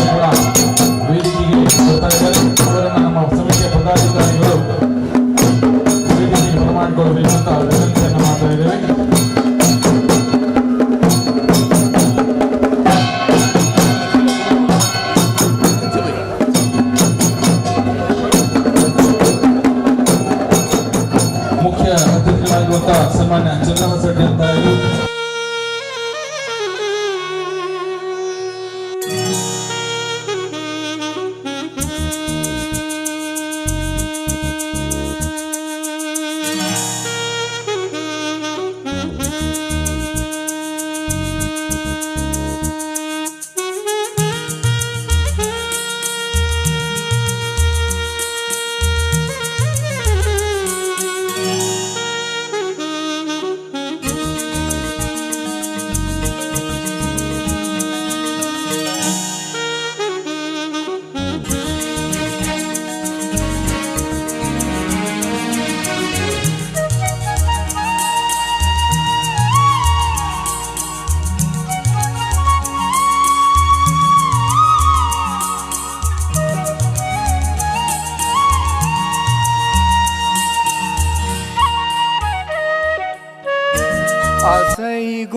ಕೂಡ ವೇದಿಕೆಗೆ ಬರ್ತಾ ಇದ್ದಾರೆ. ಅವರನ್ನು ನಮ್ಮ ಸಮಿತಿಯ ಪದಾಧಿಕಾರಿಗಳು ವೇದಿಕೆಗೆ ಬರಮಾಡಿಕೊಳ್ಬೇಕು ಅಂತ ವಿನಂತಿಯನ್ನು ಮಾಡ್ತಾ ಇದ್ದೇವೆ. ಮುಖ್ಯ ಅತಿಥಿಗಳಾಗಿರುವಂತಹ ಸನ್ಮಾನ್ಯ ಚಂದ್ರಹಾಸ ಅಂತ.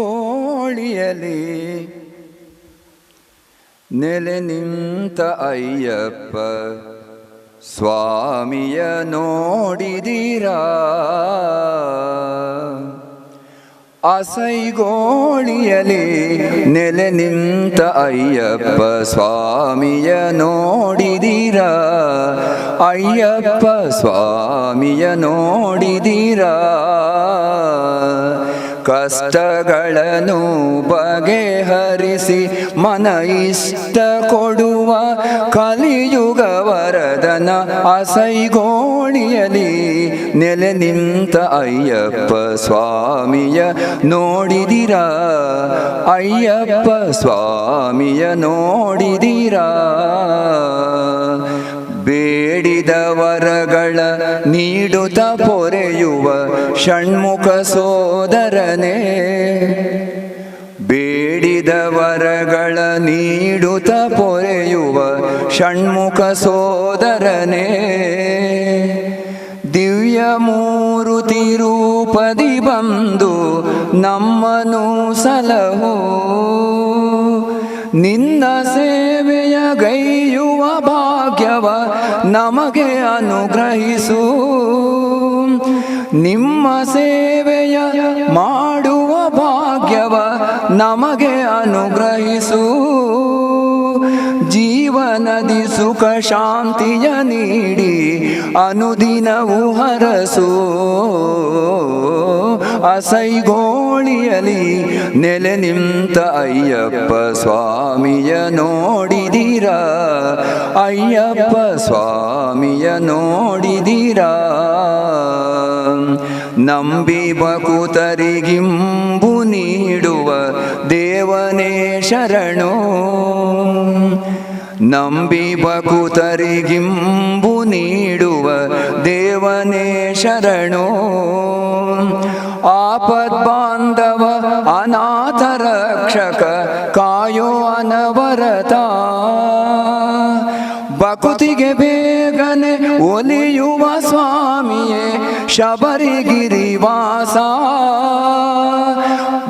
ಅಸೈಗೋಳಿಯಲಿ ನೆಲೆ ನಿಂತ ಅಯ್ಯಪ್ಪ ಸ್ವಾಮಿಯ ನೋಡಿದಿರಾ? ಅಸೈಗೋಳಿಯಲಿ ನೆಲೆ ನಿಂತ ಅಯ್ಯಪ್ಪ ಸ್ವಾಮಿಯ ನೋಡಿದಿರಾ? ಅಯ್ಯಪ್ಪ ಸ್ವಾಮಿಯ ನೋಡಿದಿರಾ? ಕಷ್ಟಗಳನ್ನು ಬಗೆಹರಿಸಿ ಮನ ಇಷ್ಟ ಕೊಡುವ ಕಲಿಯುಗ ವರದನ ಅಸೈಗೋಳಿಯಲಿ ನೆಲೆ ನಿಂತ ಅಯ್ಯಪ್ಪ ಸ್ವಾಮಿಯ ನೋಡಿದಿರಾ? ಅಯ್ಯಪ್ಪ ಸ್ವಾಮಿಯ ನೋಡಿದಿರಾ? ಬೇಡಿದ ವರಗಳ ನೀಡುತ್ತ ಪೊರೆಯುವ ಷಣ್ಮುಖ ಸೋದರನೇ, ಬೇಡಿದ ವರಗಳ ನೀಡುತ್ತ ಪೊರೆಯುವ ಷಣ್ಮುಖ ಸೋದರನೇ, ದಿವ್ಯ ಮೂರುತಿ ರೂಪದಿ ಬಂದು ನಮ್ಮನು ಸಲಹು, ನಿನ್ನ ಸೇವೆಯ ಗೈಯುವ ಭಾಗ್ಯವ ನಮಗೆ ಅನುಗ್ರಹಿಸು, ನಿಮ್ಮ ಸೇವೆಯ ಮಾಡುವ ಭಾಗ್ಯವ ನಮಗೆ ಅನುಗ್ರಹಿಸು, ಜೀವನದಿ ಸುಖ ಶಾಂತಿಯ ನೀಡಿ ಅನುದಿನವೂ ಹರಸು. ಅಸೈಗೋಳಿಯಲಿ ನೆಲೆ ನಿಂತ ಅಯ್ಯಪ್ಪ ಸ್ವಾಮಿಯ ನೋಡಿದಿರಾ? ಅಯ್ಯಪ್ಪ ಸ್ವಾಮಿಯ ನೋಡಿದಿರಾ? ನಂಬಿ ಬಕುತರಿಗಿಂಬು ನೀಡುವ ದೇವನೇ ಶರಣು, ನಂಬಿ ಬಕುತರಿಗಿಂಬು ನೀಡುವ ದೇವನೇ ಶರಣು, ಆಪದ್ ಬಾಂಧವ ಅನಾಥ ರಕ್ಷಕ ಕಾಯೋ ಅನವರತ, ಬಕುತಿಗೆ ಬೇಗನೆ ಒಲಿಯುವ ಸ್ವಾಮಿಯೇ ಶಬರಿಗಿರಿವಾಸ,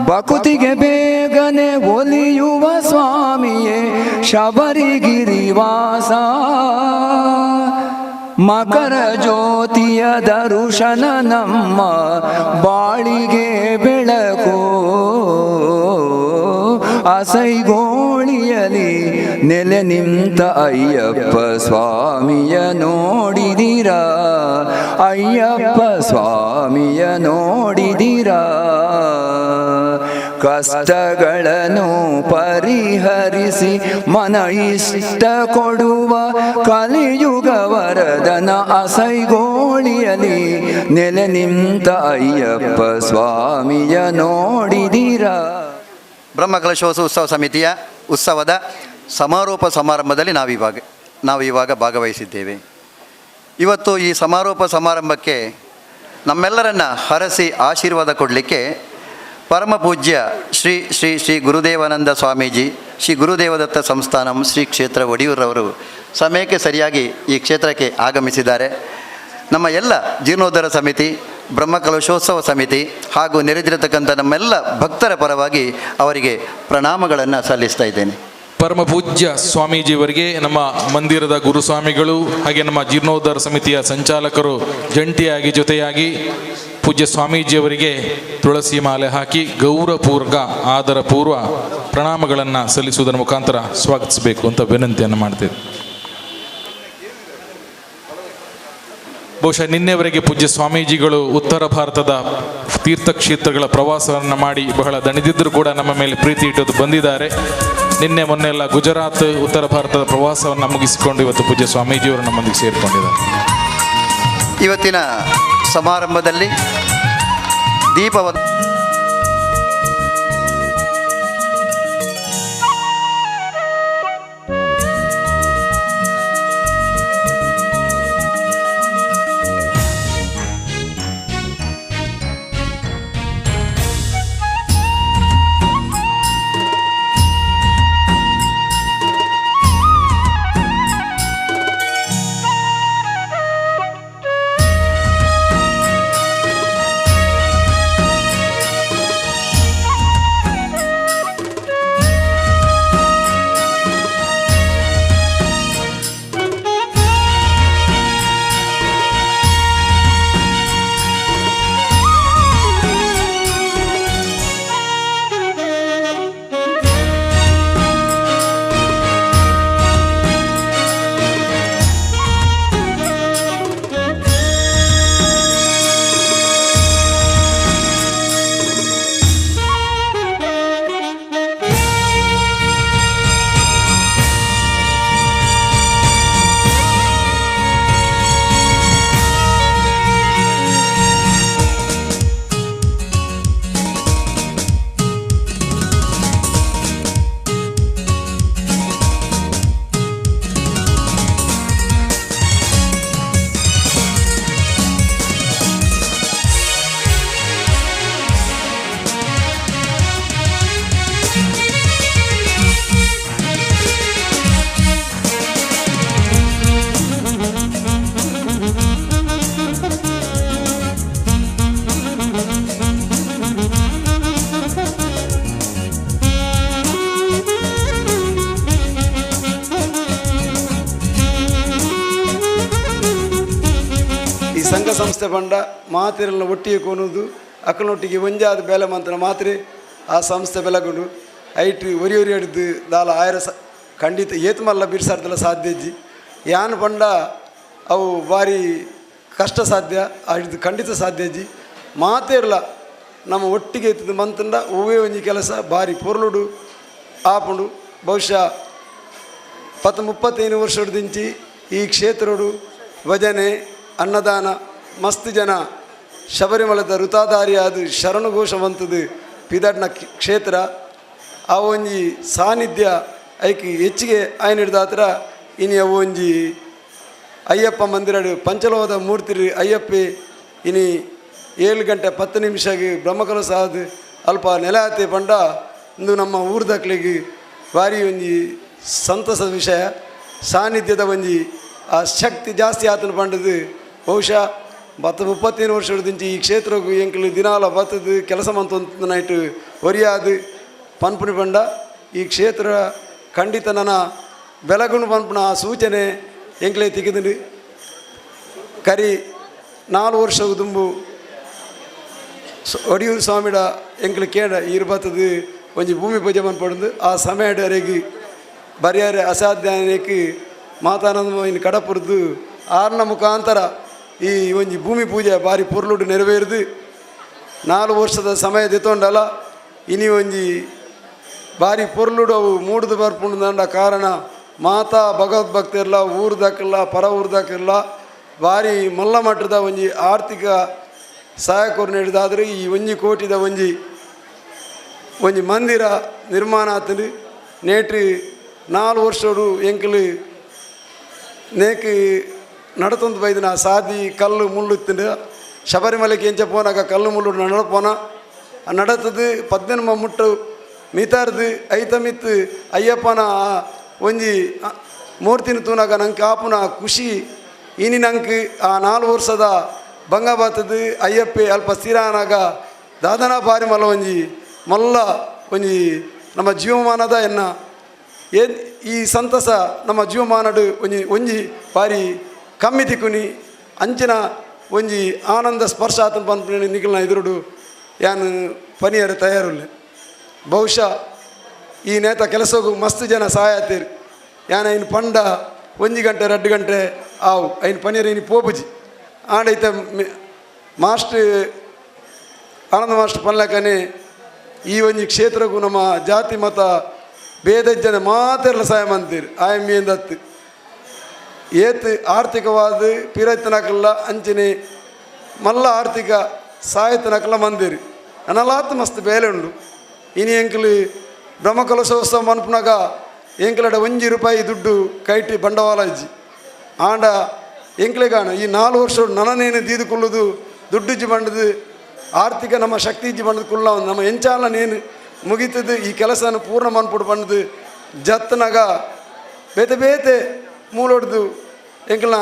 ಬಕುತಿಗೆ ಬೇಗನೆ ಒಲಿಯುವ ಸ್ವಾಮಿಯೇ ಶಬರಿಗಿರಿವಾಸ, ಮಕರ ಜ್ಯೋತಿಯ ದರುಶನ ನಮ್ಮ ಬಾಳಿಗೆ ಬೆಳಕು, ಅಸೈಗೋಳಿಯಲಿ ನೆಲೆ ನಿಂತ ಅಯ್ಯಪ್ಪ ಸ್ವಾಮಿಯ ನೋಡಿದಿರಾ? ಅಯ್ಯಪ್ಪ ಸ್ವಾಮಿಯ ನೋಡಿದಿರಾ? ಕಷ್ಟಗಳನ್ನು ಪರಿಹರಿಸಿ ಮನ ಇಷ್ಟ ಕೊಡುವ ಕಲಿಯುಗ ವರದನ ಅಸೈಗೋಳಿಯಲಿ ನೆಲೆ ನಿಂತ ಅಯ್ಯಪ್ಪ ಸ್ವಾಮಿಯ ನೋಡಿದಿರಾ? ಬ್ರಹ್ಮಕಲಶೋತ್ಸವ ಉತ್ಸವ ಸಮಿತಿಯ ಉತ್ಸವದ ಸಮಾರೋಪ ಸಮಾರಂಭದಲ್ಲಿ ನಾವಿವಾಗ ಭಾಗವಹಿಸಿದ್ದೇವೆ. ಇವತ್ತು ಈ ಸಮಾರೋಪ ಸಮಾರಂಭಕ್ಕೆ ನಮ್ಮೆಲ್ಲರನ್ನ ಹರಸಿ ಆಶೀರ್ವಾದ ಕೊಡಲಿಕ್ಕೆ ಪರಮ ಪೂಜ್ಯ ಶ್ರೀ ಶ್ರೀ ಶ್ರೀ ಗುರುದೇವಾನಂದ ಸ್ವಾಮೀಜಿ, ಶ್ರೀ ಗುರುದೇವದತ್ತ ಸಂಸ್ಥಾನಂ ಶ್ರೀ ಕ್ಷೇತ್ರ ಒಡಿಯೂರವರು ಸಮಯಕ್ಕೆ ಸರಿಯಾಗಿ ಈ ಕ್ಷೇತ್ರಕ್ಕೆ ಆಗಮಿಸಿದ್ದಾರೆ. ನಮ್ಮ ಎಲ್ಲ ಜೀರ್ಣೋದ್ಧಾರ ಸಮಿತಿ, ಬ್ರಹ್ಮಕಲಶೋತ್ಸವ ಸಮಿತಿ ಹಾಗೂ ನೆರೆದಿರತಕ್ಕಂಥ ನಮ್ಮೆಲ್ಲ ಭಕ್ತರ ಪರವಾಗಿ ಅವರಿಗೆ ಪ್ರಣಾಮಗಳನ್ನು ಸಲ್ಲಿಸ್ತಾ ಇದ್ದೇನೆ. ಪರಮ ಪೂಜ್ಯ ಸ್ವಾಮೀಜಿಯವರಿಗೆ ನಮ್ಮ ಮಂದಿರದ ಗುರುಸ್ವಾಮಿಗಳು ಹಾಗೆ ನಮ್ಮ ಜೀರ್ಣೋದ್ಧಾರ ಸಮಿತಿಯ ಸಂಚಾಲಕರು ಜಂಟಿಯಾಗಿ ಜೊತೆಯಾಗಿ ಪೂಜ್ಯ ಸ್ವಾಮೀಜಿಯವರಿಗೆ ತುಳಸಿ ಮಾಲೆ ಹಾಕಿ ಗೌರವಪೂರ್ವಕ ಆದರಪೂರ್ವ ಪ್ರಣಾಮಗಳನ್ನು ಸಲ್ಲಿಸುವುದರ ಮುಖಾಂತರ ಸ್ವಾಗತಿಸಬೇಕು ಅಂತ ವಿನಂತಿಯನ್ನು ಮಾಡ್ತೇವೆ. ಬಹುಶಃ ನಿನ್ನೆವರೆಗೆ ಪೂಜ್ಯ ಸ್ವಾಮೀಜಿಗಳು ಉತ್ತರ ಭಾರತದ ತೀರ್ಥಕ್ಷೇತ್ರಗಳ ಪ್ರವಾಸವನ್ನು ಮಾಡಿ ಬಹಳ ದಣಿದಿದ್ದರೂ ಕೂಡ ನಮ್ಮ ಮೇಲೆ ಪ್ರೀತಿ ಇಟ್ಟು ಬಂದಿದ್ದಾರೆ. ನಿನ್ನೆ ಮೊನ್ನೆಲ್ಲ ಗುಜರಾತ್ ಉತ್ತರ ಭಾರತದ ಪ್ರವಾಸವನ್ನು ಮುಗಿಸಿಕೊಂಡು ಇವತ್ತು ಪೂಜ್ಯ ಸ್ವಾಮೀಜಿಯವರು ನಮ್ಮೊಂದಿಗೆ ಸೇರಿಕೊಂಡಿದ್ದಾರೆ. ಇವತ್ತಿನ ಸಮಾರಂಭದಲ್ಲಿ ದೀಪವನ್ನು ಸಂಘ ಸಂಸ್ಥೆ ಪಂಡ ಮಾತಿರಲ್ಲ ಒಟ್ಟಿಗೆ ಕೊನುದು ಅಕ್ಕನೊಟ್ಟಿಗೆ ಒಂಜಾದ ಬೇಲೆ ಮಂತ್ರ ಮಾತ್ರೆ ಆ ಸಂಸ್ಥೆ ಬೆಲಗುಂಡು ಐಟ್ ಒರಿ ಒರಿ ಹಿಡಿದು ದಾಲ ಆಯರ ಸ ಖಂಡಿತ ಏತ್ ಮಲ್ಲ ಬಿರ್ಸಾರ್ದಲ್ಲ ಸಾಧ್ಯ ಇಜ್ಜಿ ಯಾನ್ ಪಂಡ ಅವು ಭಾರಿ ಕಷ್ಟ ಸಾಧ್ಯ ಹಿಡ್ದು ಖಂಡಿತ ಸಾಧ್ಯ ಇಜ್ಜಿ ಮಾತೇ ಇರಲ್ಲ ನಮ್ಮ ಒಟ್ಟಿಗೆ ಇತ್ತದ ಮಂತಂಡ ಹೂವೇ ಒಂಜಿ ಕೆಲಸ ಭಾರಿ ಪೊರ್ಲುಡು ಆಪುಂಡು. ಬಹುಶಃ 35 ವರ್ಷದಿಂಚಿ ಈ ಕ್ಷೇತ್ರಡು ಭಜನೆ ಅನ್ನದಾನ ಮಸ್ತ್ ಜನ ಶಬರಿಮಲದ ಋತಾಧಾರಿಯಾದ ಶರಣಘೋಷವಂತದ್ದು ಪಿದಡ್ನ ಕ್ಷೇತ್ರ ಆ ಒಂಜಿ ಸಾನ್ನಿಧ್ಯ ಐಕ್ ಹೆಚ್ಚಿಗೆ ಆಯ್ನ ಹಿಡ್ದಾತ್ರ ಇನಿ ಅವು ಒಂಜಿ ಅಯ್ಯಪ್ಪ ಮಂದಿರ ಪಂಚಲೋಹದ ಮೂರ್ತಿ ಅಯ್ಯಪ್ಪೆ ಇನಿ 7 ಗಂಟೆ 10 ನಿಮಿಷಗೆ ಬ್ರಹ್ಮಕಲಶ ಆದ ಅಲ್ಪ ನೆಲೆ ಆತೆ ಪಂಡ ಇಂದು ನಮ್ಮ ಊರ್ದಕ್ಲಿಗೆ ಭಾರಿ ಒಂಜಿ ಸಂತಸದ ವಿಷಯ. ಸಾನ್ನಿಧ್ಯದ ಒಂಜಿ ಆ ಶಕ್ತಿ ಜಾಸ್ತಿ ಆತನ ಪಂಡದು ಬಹುಶಃ 35 ವರ್ಷದಿಂಚಿ ಈ ಕ್ಷೇತ್ರಕ್ಕೂ ಎಂಕಲು ದಿನಾಲ ಬತ್ತದು ಕೆಲಸ ಮಂತ ನೈಟ್ ಒರಿಯಾದು ಪನ್ಪುನಿ ಪಂಡ ಈ ಕ್ಷೇತ್ರ ಖಂಡಿತ ನನ್ನ ಬೆಲಗುಣ ಪನ್ಪುನ ಆ ಸೂಚನೆ ಎಂಕ್ಲೆ ತಿಕ್ಕಿದ್ದು. ಕರಿ 4 ವರ್ಷ ದುಂಬು ಒಡಿಯೂರು ಸ್ವಾಮಿಡ ಎಂಕ್ಲು ಕೇಡ ಈರು ಬತ್ತದು ಒಂಜಿ ಭೂಮಿ ಪೂಜೆ ಮನ್ಪೊಂದು ಆ ಸಮಯಡರೆಗೆ ಬರ್ಯಾರೆ ಅಸಾಧ್ಯಕ್ಕೆ ಮಾತಾನಂದ ಇನ್ನು ಕಡಪುರ್ದು ಆರ್ನ ಮುಖಾಂತರ ಈ ಒಂಜಿ ಭೂಮಿ ಪೂಜೆ ಭಾರಿ ಪೊರ್ಲುಡು ನೆರವೇರಿದು 4 ವರ್ಷದ ಸಮಯ ದಿತ್ತೊಂಡಲ್ಲ ಇನಿ ಒಂಜಿ ಭಾರಿ ಪೊರ್ಲುಡು ಅವು ಮೂಡುದು ಬರ್ಪುಂಡು ಕಾರಣ ಮಾತಾ ಭಗವದ್ಭಕ್ತಿರ್ಲ ಊರ್ದಕ್ಕಿಲ್ಲ ಪರ ಊರ್ದಕ್ಕಿಲ್ಲ ಭಾರಿ ಮಲ್ಲ ಮಟ್ಟದ ಒಂಜಿ ಆರ್ಥಿಕ ಸಹಾಯಕರು ನೀಡಿದಾದರೆ ಈ ಒಂಜಿ ಕೋಟಿದ ಒಂಜಿ ಒಂಜಿ ಮಂದಿರ ನಿರ್ಮಾಣ ಆತನು. ನೇಟ್ರಿ 4 ವರ್ಷಡು ಎಂಕಲು ನೇಕ್ ನಡತೊಂದು ಬೈದಿನ ಸಾದಿ ಕಲ್ಲು ಮುಳ್ಳು ಇತ್ತಿಂಡು ಶಬರಿಮಲೆಗೆ ಎಂಚ ಪೋನಾಗ ಕಲ್ಲು ಮುಳ್ಳು ನಡಪೋನ ನಡತದು 18 ಮುಟ್ಟು ಮಿತಾರ್ದು ಐತ ಮಿತ್ತು ಅಯ್ಯಪ್ಪನ ಒಂಜಿ ಮೂರ್ತಿನ ತೂನಾಗ ನಂಗೆ ಆಪುನ ಖುಷಿ ಇನಿ ನಂಗೆ ಆ 4 ವರ್ಷದ ಭಂಗ ಬಾತದು ಅಯ್ಯಪ್ಪೆ ಅಲ್ಪ ಸ್ಥಿರಾನಾಗ ದಾದನ ಬಾರಿ ಮಲ್ಲ ಒಂಜಿ ಮಲ್ಲ ಒಂಜಿ ನಮ್ಮ ಜೀವಮಾನದ ಎನ್ನ ಏನ್ ಈ ಸಂತಸ ನಮ್ಮ ಜೀವಮಾನಡು ಒಂಜಿ ಒಂಜಿ ಬಾರಿ ಕಮ್ಮಿ ತಿಕ್ಕುನಿ ಅಂಚಿನ ಒಂಜಿ ಆನಂದ ಸ್ಪರ್ಶ ಆತನ ಪನ್ಪಿನ ನಿಖಲ್ನ ಎದುರುಡು ಯಾನು ಪನಿಯರು ತಯಾರುಲ್ಲೆ. ಬಹುಶಃ ಈ ನೇತ ಕೆಲಸಗೂ ಮಸ್ತ್ ಜನ ಸಹಾಯ ಆತೀರಿ. ಯಾನ ಇನ್ನು ಪಂಡ 1 ಗಂಟೆ 2 ಗಂಟೆ ಆವು ಐನು ಪನೀರ್ ಇನ್ನು ಪೋಪುಜಿ ಆಂಡೈತ ಮಾಸ್ಟ್ರ್ ಆನಂದ ಮಾಸ್ಟರ್ ಪನ್ಲಕನೆ ಈ ಒಂಜಿ ಕ್ಷೇತ್ರಕ್ಕೂ ನಮ್ಮ ಜಾತಿ ಮತ ಭೇದ ಜನ ಮಾತೆಲ್ಲ ಸಹಾಯ ಮಂತೀರಿ. ಆಯಮ್ಮಿಯಿಂದ ಏತ್ ಆರ್ಥಿಕವಾದ ಪಿರೈತನಕಲ್ಲ ಅಂಚನೆ ಮಲ್ಲ ಆರ್ಥಿಕ ಸಹಾಯತನಕಲ್ಲ ಮಂದಿರಿ ಅನಲಾತ್ ಮಸ್ತ್ ಬೇಲೆ ಉಂಡು. ಇನಿ ಎಂಕಲು ಬ್ರಹ್ಮಕಲಶೋತ್ಸವ ಮನ್ಪುನಾಗ ಎಂಕಲಡ 1 ರೂಪಾಯಿ ದುಡ್ಡು ಕೈಟಿ ಬಂಡವಾಳ ಇಜ್ಜಿ ಆಂಡ ಎಂಕ್ಲೆಗಾಣ ಈ 4 ವರ್ಷ ನನನೇನು ದೀದುಕೊಳ್ಳುದು ದುಡ್ಡು ಬಂಡದು ಆರ್ಥಿಕ ನಮ್ಮ ಶಕ್ತಿ ಇಜ್ಜಿ ಬಂಡದು ಕುಲ್ಲ ನಮ್ಮ ಎಂಚಾಲ ನೇನು ಮುಗೀತದು ಈ ಕೆಲಸನ ಪೂರ್ಣ ಮನ್ಪುಡು ಬಂಡದು ಜತ್ತನಾಗ ಬೇತೆ ಬೇತೆ ಮೂಲೊಡ್ದು ಎಂಕಲ್ನ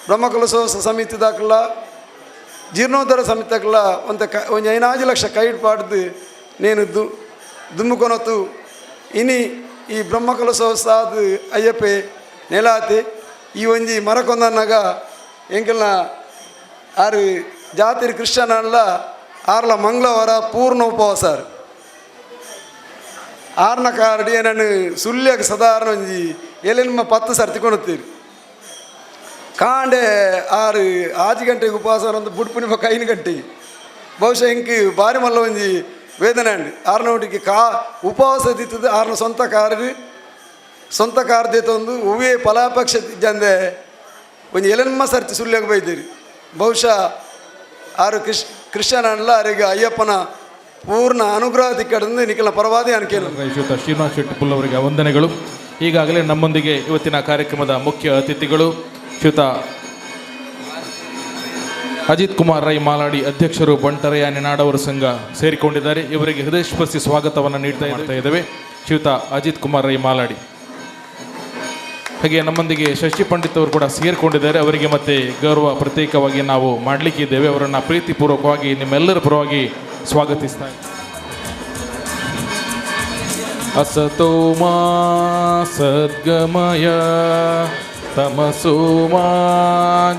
ಬ್ರಹ್ಮಕಲಶೋತ್ಸವ ಸಮಿತಿ ದಾಖಲ ಜೀರ್ಣೋದ್ಧಾರ ಸಮಿತಿ ದಾಖಲ ಒಂದು ಒಂದು 5 ಲಕ್ಷ ಕೈಟ್ ಪಾಡ್ದು ನೇನು ದುಮ್ಮುಕೊನತು ಇನಿ ಈ ಬ್ರಹ್ಮಕಲಶೋತ್ಸವ ಅಯ್ಯಪ್ಪೆ ನೆಲಾತಿ ಈ ಒಂಜಿ ಮರಕೊಂದನ್ನಾಗ ಎಂಕಲ್ನ ಆರು ಜಾತಿರ್ ಕ್ರಿಶ್ಚಿಯನ್ ಅಲ್ಲ ಆರ್ಲ ಮಂಗಳವಾರ ಪೂರ್ಣ ಉಪವಾಸ ಆರ್ನ ಕಾರ್ಡ್ ಏನನ್ನು ಸುಳ್ಯಾಗ ಸಾಧಾರಣ ಒಂಜಿ ಎಲ್ಲಿ 10 ಸರ್ತಿ ಕೊಡುತ್ತೀರಿ ಕಾಂಡೆ 6 5 ಗಂಟೆಗೆ ಉಪವಾಸ ಒಂದು ಬುಡ್ಪುನಿ ಪಕ್ಕ 5 ಗಂಟೆಗೆ ಬಹುಶಃ ಇಂಕ್ ಬಾರಿ ಮಲ್ಲ ಒಂಜಿ ವೇದನೆ ಅಂడి ಆರ್ನೋಟಿಗೆ ಕಾ ಉಪವಾಸ ದಿತ್ತದು ಆರ್ನ ಸ್ವಂತ ಕಾರ್ ಸ್ವಂತ ಕಾರ್ ದೇತೊಂದು ಹೂವೇ ಫಲಾಪೇಕ್ಷೆ ಜಂದೆ ಒಂಜಿ ಎಲೆನ್ಮ ಸರ್ತಿ ಸುಳ್ಯಾಗ ಬೈದಿರಿ. ಬಹುಶಃ ಆರು ಕ್ರಿಶ್ಚಿಯನ್ ಅಲ್ಲ ಆರಿಗೆ ಅಯ್ಯಪ್ಪನ ಪೂರ್ಣ ಅನುಗ್ರಹ ತಿಕ್ಕಡಂದು ನಿಖಲ ಪರವಾದಿ ಅನ್ಕೇನು. ಶ್ರೀಯುತ ಶ್ರೀನಿವಾಸ್ ಶೆಟ್ಟಿ ಪುಲ್ ಅವರಿಗೆ ವಂದನೆಗಳು. ಈಗಾಗಲೇ ನಮ್ಮೊಂದಿಗೆ ಇವತ್ತಿನ ಕಾರ್ಯಕ್ರಮದ ಮುಖ್ಯ ಅತಿಥಿಗಳು ಶ್ರೀಯುತ ಅಜಿತ್ ಕುಮಾರ್ ರೈ ಮಾಲಾಡಿ ಅಧ್ಯಕ್ಷರು ಬಂಟರಯ್ಯ ನಿನಾಡವರ ಸಂಘ ಸೇರಿಕೊಂಡಿದ್ದಾರೆ. ಇವರಿಗೆ ಹೃದಯಸ್ಪರ್ಶಿ ಸ್ವಾಗತವನ್ನು ನೀಡ್ತಾ ಇದ್ದೇವೆ ಶ್ರೀಯುತ ಅಜಿತ್ ಕುಮಾರ್ ರೈ ಮಾಲಾಡಿ. ಹಾಗೆ ನಮ್ಮೊಂದಿಗೆ ಶಶಿ ಪಂಡಿತ್ ಅವರು ಕೂಡ ಸೇರಿಕೊಂಡಿದ್ದಾರೆ. ಅವರಿಗೆ ಮತ್ತೆ ಗೌರವ ಪ್ರತ್ಯೇಕವಾಗಿ ನಾವು ಮಾಡಲಿಕ್ಕೆ ಇದ್ದೇವೆ. ಅವರನ್ನು ಪ್ರೀತಿಪೂರ್ವಕವಾಗಿ ನಿಮ್ಮೆಲ್ಲರ ಪರವಾಗಿ ಸ್ವಾಗತಿಸ್ತಾ ಇದ್ದೇವೆ. ಅಸತೋ ಮಾ ಸದ್ಗಮಯ ತಮಸೋ ಮಾ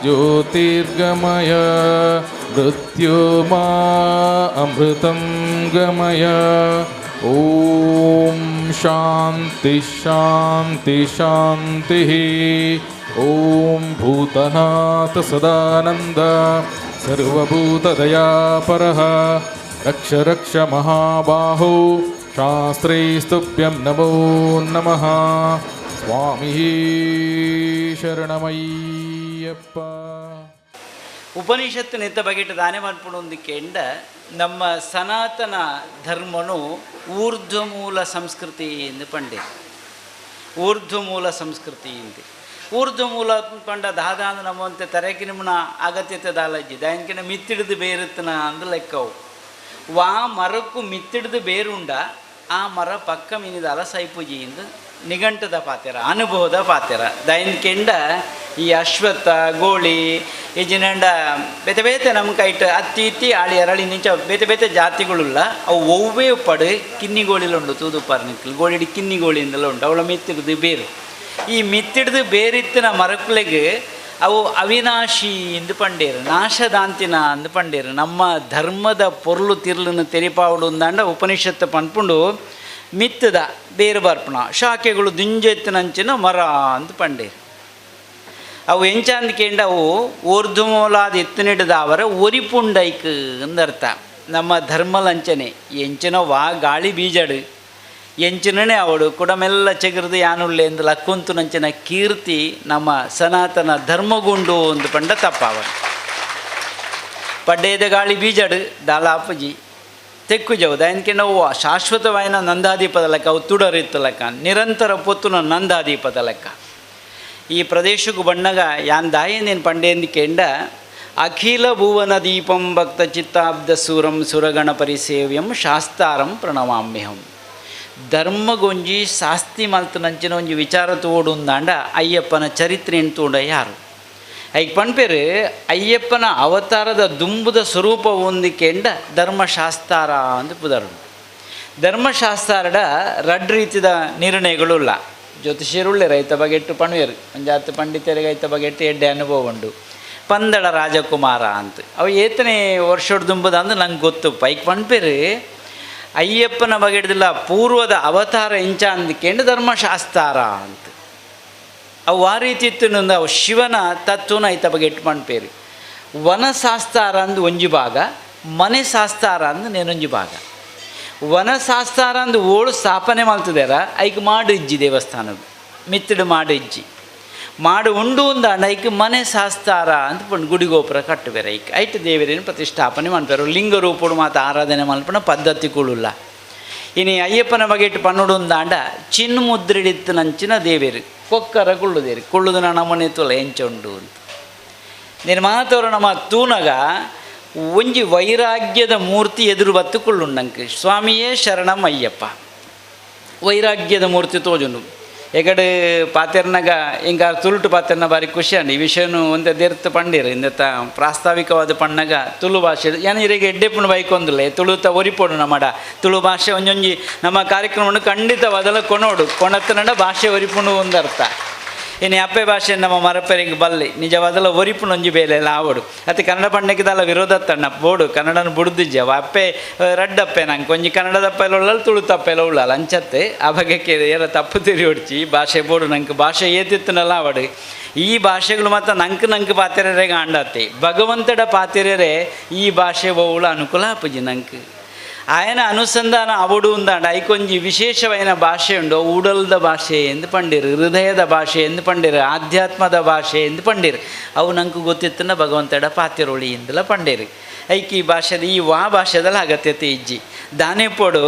ಜ್ಯೋತಿರ್ಗಮಯ ಮೃತ್ಯೋ ಮಾ ಅಮೃತಂ ಗಮಯ. ಓಂ ಶಾಂತಿ ಶಾಂತಿ ಶಾಂತಿ. ಓಂ ಭೂತನಾಥ ಸದಾನಂದ ಸರ್ವಭೂತದಯಾಪರಃ ರಕ್ಷ ರಕ್ಷ ಮಹಾಬಾಹೋ ಶಾಸ್ತ್ರೈಸ್ತುಭ್ಯಂ ನಮೋ ನಮಃ. ಸ್ವಾಮಿ ಶರಣಮಯ್ಯಪ್ಪ. ಉಪನಿಷತ್ತು ನಿಂತ ಬಗೆಟ್ ದಾನೆ ಮನ್ಪುಣೊಂದು ನಮ್ಮ ಸನಾತನ ಧರ್ಮನು ಊರ್ಧ್ವಮೂಲ ಸಂಸ್ಕೃತಿ ಎಂದು ಪಂಡೆ. ಊರ್ಧ್ವಮೂಲ ಸಂಸ್ಕೃತಿ ಎಂದು ಊರ್ಧ್ವಮೂಲ ಪಂಡ ದಾದಾಂದ ನಮ್ಮಂತೆ ತರಕಿ ನಿಮ್ಮನ ಅಗತ್ಯತೆ ದಾಲಜ್ಜಿ ದಾಯನ್ಕಿನ ಮಿತ್ತಿಡಿದು ಬೇರುತ್ತನ ಅಂದು ಲೆಕ್ಕವು. ವಾ ಮರಕ್ಕೂ ಮಿತ್ತಿಡಿದು ಬೇರುಂಡ ಆ ಮರ ಪಕ್ಕ ಮೀನಿದಾಲ ಸೈಪುಜಿ ಎಂದು ನಿಘಂಟದ ಪಾತೆರ ಅನುಭವದ ಪಾತೆರ. ದಯನ್ಕೆಂಡ ಈ ಅಶ್ವತ್ಥ ಗೋಳಿ ಈ ಜಿನಂಡ ಬೇತೆ ಬೇತೆ ನಮ್ಮ ಕೈಟ್ ಅತ್ತಿ ಇತ್ತಿ ಆಳಿ ಅರಳಿ ನಿಂಚ ಬೇತೆ ಬೇತೆ ಜಾತಿಗಳುಲ್ಲ ಅವು ಒವ್ವೇ ಪಡು ಕಿನ್ನಿ ಗೋಳಿಲುಂಡು ತೂದುಪಾರ್ ನಿಕ್ಕಲು ಗೋಳಿಡಿ ಕಿನ್ನಿ ಗೋಳಿಯಿಂದೆಲ್ಲ ಉಂಟು ಅವಳ ಮಿತ್ತಿಡ್ದು ಬೇರು. ಈ ಮಿತ್ತಿಡ್ದು ಬೇರಿತ್ತಿನ ಮರಕ್ಕುಲೆಗೆ ಅವು ಅವಿನಾಶಿ ಎಂದು ಪಂಡೇರು ನಾಶದಾಂತಿನ ಅಂದು ಪಂಡೇರು. ನಮ್ಮ ಧರ್ಮದ ಪೊರ್ಲು ತಿರ್ಲನ್ನು ತೆರಿಪಾವಡು ಅಂದಾಂಡ ಉಪನಿಷತ್ತು ಪನ್ಪುಂಡು ಮಿತ್ತದ ಬೇರು ಬರ್ಪಣ ಶಾಖೆಗಳು ದುಂಜೆತ್ತಿನಂಚಿನ ಮರ ಅಂತ ಪಂಡೇರು. ಅವು ಎಂಚಾಂದ ಕೇಂಡ ಅವು ಊರ್ಧ್ವಮೂಲಾದ ಎತ್ತಿನಿಡದವರ ಒರಿಪುಂಡೈಕ್ ಅಂದರ್ಥ. ನಮ್ಮ ಧರ್ಮಲಂಚನೆ ಎಂಚಿನ ವಾ ಗಾಳಿ ಬೀಜಡು ಎಂಚಿನೇ ಅವಳು ಕುಡಮೆಲ್ಲ ಚೆಗರ್ದು ಯಾನುಳ್ಳೆ ಎಂದು ಲಕ್ಕುಂತು ನಂಚಿನ ಕೀರ್ತಿ ನಮ್ಮ ಸನಾತನ ಧರ್ಮಗುಂಡು ಒಂದು ಪಂಡ ತಪ್ಪಾವ. ಪಡ್ಡೇದ ಗಾಳಿ ಬೀಜಡು ದಾಲಾಪುಜಿ ತೆಕ್ಕು ಜೌದ ఎందుకంటే ನಾವು ಶಾಶ್ವತವಾಯಿನ ನಂದಾದೀಪದ ಲೆಕ್ಕ ಅವು ತುಡರಿತ್ತು ಲೆಕ್ಕ ನಿರಂತರ ಪೊತ್ತುನ ನಂದಾದೀಪದ ಲೆಕ್ಕ. ಈ ಪ್ರದೇಶಕ್ಕೂ ಬಣ್ಣಗ ಯಾನ್ ದಾಯೇನೇನು ಪಂಡೇಂದು ಕೆಂಡ ಅಖಿಲ ಭುವನ ದೀಪಂ ಭಕ್ತ ಚಿತ್ತಾಬ್ದ ಸೂರಂ ಸುರಗಣ ಪರಿಸೇವ್ಯಂ ಶಾಸ್ತಾರಂ ಪ್ರಣಮಾಮ್ಯಹಂ. ಧರ್ಮಗೊಂಜಿ ಶಾಸ್ತಿ ಮಲ್ತನಂಚಿನ ಒಂಜಿ ವಿಚಾರ ತೋಡುಂದಾಂಡ ಅಯ್ಯಪ್ಪನ ಚರಿತ್ರೆಯನ್ನು ತೋಡ ಯಾರು ಐಕ್ ಪಣ್ಪೇರು ಅಯ್ಯಪ್ಪನ ಅವತಾರದ ದುಂಬುದ ಸ್ವರೂಪ ಹೊಂದಿಕೆಂಡ ಧರ್ಮಶಾಸ್ತಾರ ಅಂತ ಪುದರು. ಧರ್ಮಶಾಸ್ತಾರಡ ರಡ್ ರೀತಿದ ನಿರ್ಣಯಗಳು ಇಲ್ಲ. ಜ್ಯೋತಿಷ್ಯರುಳ್ಳೆ ರೈತ ಬಗೆಟ್ಟು ಪಣುವೇರು ಒಂಜಾತ್ ಪಂಡಿತರಿಗೆ ರೈತ ಬಗೆಟ್ಟು ಎಡ್ಡೆ ಅನುಭವ ಉಂಡು. ಪಂದಳ ರಾಜಕುಮಾರ ಅಂತ ಅವು ಏತನೇ ವರ್ಷೋಡ್ ದುಂಬುದ ಅಂದ್ರೆ ನಂಗೆ ಗೊತ್ತು. ಪೈಕ್ ಪಣ್ಪೇರು ಅಯ್ಯಪ್ಪನ ಬಗೆಡ್ದಿಲ್ಲ ಪೂರ್ವದ ಅವತಾರ ಇಂಚ ಅಂದ್ಕೊಂಡು ಧರ್ಮಶಾಸ್ತಾರ ಅಂತ. ಅವು ಆ ರೀತಿ ಇತ್ತು ಅವು ಶಿವನ ತತ್ವನ ಐತ ಬಗೆಟ್ಟು ಪಣ್ಪೇರು. ವನಶಾಸ್ತಾರ ಅಂದು ಒಂಜಿ ಭಾಗ, ಮನೆ ಶಾಸ್ತಾರ ಅಂದು ನೇನೊಂಜಿ ಭಾಗ. ವನಶಾಸ್ತಾರ ಅಂದು ಓಳು ಸ್ಥಾಪನೆ ಮಾಡ್ತಿದ್ದಾರ ಐಕ್ ಮಾಡು ಇಜ್ಜಿ ದೇವಸ್ಥಾನದ ಮಿತ್ತಡು ಮಾಡು ಇಜ್ಜಿ ಮಾಡು ಉಂಡು ಅಂದ ಐಕ್ ಮನೆ ಶಾಸ್ತಾರ ಅಂತ ಪಂಡು ಗುಡಿಗೋಪುರ ಕಟ್ಟುಬೇರೆ ಐಕ್ ಐಟ್ ದೇವರೇನು ಪ್ರತಿಷ್ಠಾಪನೆ ಮಾಡ್ತಾರೆ. ಲಿಂಗ ರೂಪಡು ಮಾತ ಆರಾಧನೆ ಮಲ್ಪನ ಪದ್ಧತಿ ಕೂಡುಲ್ಲ. ಇನಿ ಅಯ್ಯಪ್ಪನ ಬಗೆಟ್ಟು ಪನ್ನುಡು ಅಂದಾಂಡ ಚಿನ್ನ ಮುದ್ರಿಡಿತ್ತು ನಂಚಿನ ದೇವೇರು ಕೊಕ್ಕರ ಕುಳ್ಳುದೇರು ಕುಳ್ಳುದು ನಮ್ಮನೆ ತುಲ ಎಂಚುಂಡು ಅಂತ. ನೀನು ಮಾತವರು ನಮ್ಮ ತೂನಗ ಒಂಜಿ ವೈರಾಗ್ಯದ ಮೂರ್ತಿ ಎದುರು ಬತ್ತು ಕುಳ್ಳುಂಡಂಕ ಸ್ವಾಮಿಯೇ ಶರಣಂ ಅಯ್ಯಪ್ಪ ವೈರಾಗ್ಯದ ಮೂರ್ತಿ ತೋಜುಂಡು. ಎಗಡೆ ಪಾತೆರ್ನಾಗ ಹಿಂಗ ತುಳುಟು ಪಾತೆರ್ನ ಬಾರಿ ಖುಷಿ ಅಂడి. ಈ ವಿಷಯನು ಒಂದೇ ದೇರ್ತು ಪಂಡಿರು ಇಂದ ಪ್ರಾಸ್ತಾವಿಕವಾದ ಪಣ್ಣಗ ತುಳು ಭಾಷೆ ಏನ ಇರಿಗೆ ಎಡ್ಡೆಪುಣ ಬೈಕೊಂದಿಲ್ಲ ತುಳುತ ಒರಿಪೋಡು ನಮ್ಮಡ ತುಳು ಭಾಷೆ ಒಂಜೊಂಜಿ ನಮ್ಮ ಕಾರ್ಯಕ್ರಮವನ್ನು ಖಂಡಿತವಾದಲ್ಲ ಕೊನೋಡು ಕೊಣತ್ತನಡ ಭಾಷೆ ಒರಿಪುಣು ಒಂದರ್ಥ. ಇನ್ನು ಅಪ್ಪೆ ಭಾಷೆ ನಮ್ಮ ಮರಪೆರಿಗೆ ಬಲ್ಲಿ ನಿಜವಾದಲ್ಲ ಒರಿಪುಣೊಂಜಿ ಬೇಲೆ ಎಲ್ಲ ಆವಡು. ಅತ್ತೆ ಕನ್ನಡ ಪಂಡಕ್ಕಿದಲ್ಲ ವಿರೋಧ ತಣ್ಣ ಬೋಡು ಕನ್ನಡನ ಬುಡ್ದಿಜ್ಜ ಅಪ್ಪೆ ರಡ್ಡಪ್ಪೆ ನಂಗೆ ಒಂಜಿ ಕನ್ನಡದಪ್ಪೆಲ್ಲ ಉಳ್ಳಲ್ಲ ತುಳು ತಪ್ಪೆಲ್ಲ ಉಳ್ಳಲ್ಲ ಅಂಚತ್ತೆ ಆ ಬಗೆಕ್ಕೆ ಏರ ತಪ್ಪು ತಿರಿ ಹೊಡ್ಚಿ ಭಾಷೆ ಬೋಡು ನಂಗೆ ಭಾಷೆ ಏತಿತ್ತನಲ್ಲ ಆವಡು. ಈ ಭಾಷೆಗಳು ಮಾತ್ರ ನಂಗೆ ನಂಗೆ ಪಾತೆರೆಗೆ ಆಂಡತ್ತೆ ಭಗವಂತಡ ಪಾತೆರೆರೆ ಈ ಭಾಷೆ ಬೋಳು ಅನುಕೂಲ ಆಪುಜಿ ನಂಗೆ. ఆయన ಅನುಸಂಧಾನ ಅವಡು ಉಂದಾಂಡ ಐಕೊಂಜಿ ವಿಶೇಷವೈನ ಭಾಷೆ ಉಂಡು ಉಡಲ್ದ ಭಾಷೆ ಎಂದು ಪಂಡಿರು, ಹೃದಯದ ಭಾಷೆ ಎಂದು ಪಂಡಿರು, ಆಧ್ಯಾತ್ಮದ ಭಾಷೆ ಎಂದು ಪಂಡಿರು. ಅವು ನಂಗೆ ಗೊತ್ತಿತ್ತನ ಭಗವಂತಡ ಪಾತಿರೊಳಿ ಎಂದೆಲ್ಲ ಪಂಡಿರು. ಐಕಿ ಈ ಭಾಷೆದ ಈ ವಾ ಭಾಷೆದಲ್ಲ ಅಗತ್ಯತೆ ಇಜ್ಜಿ. ದಾನೆಪೊಡು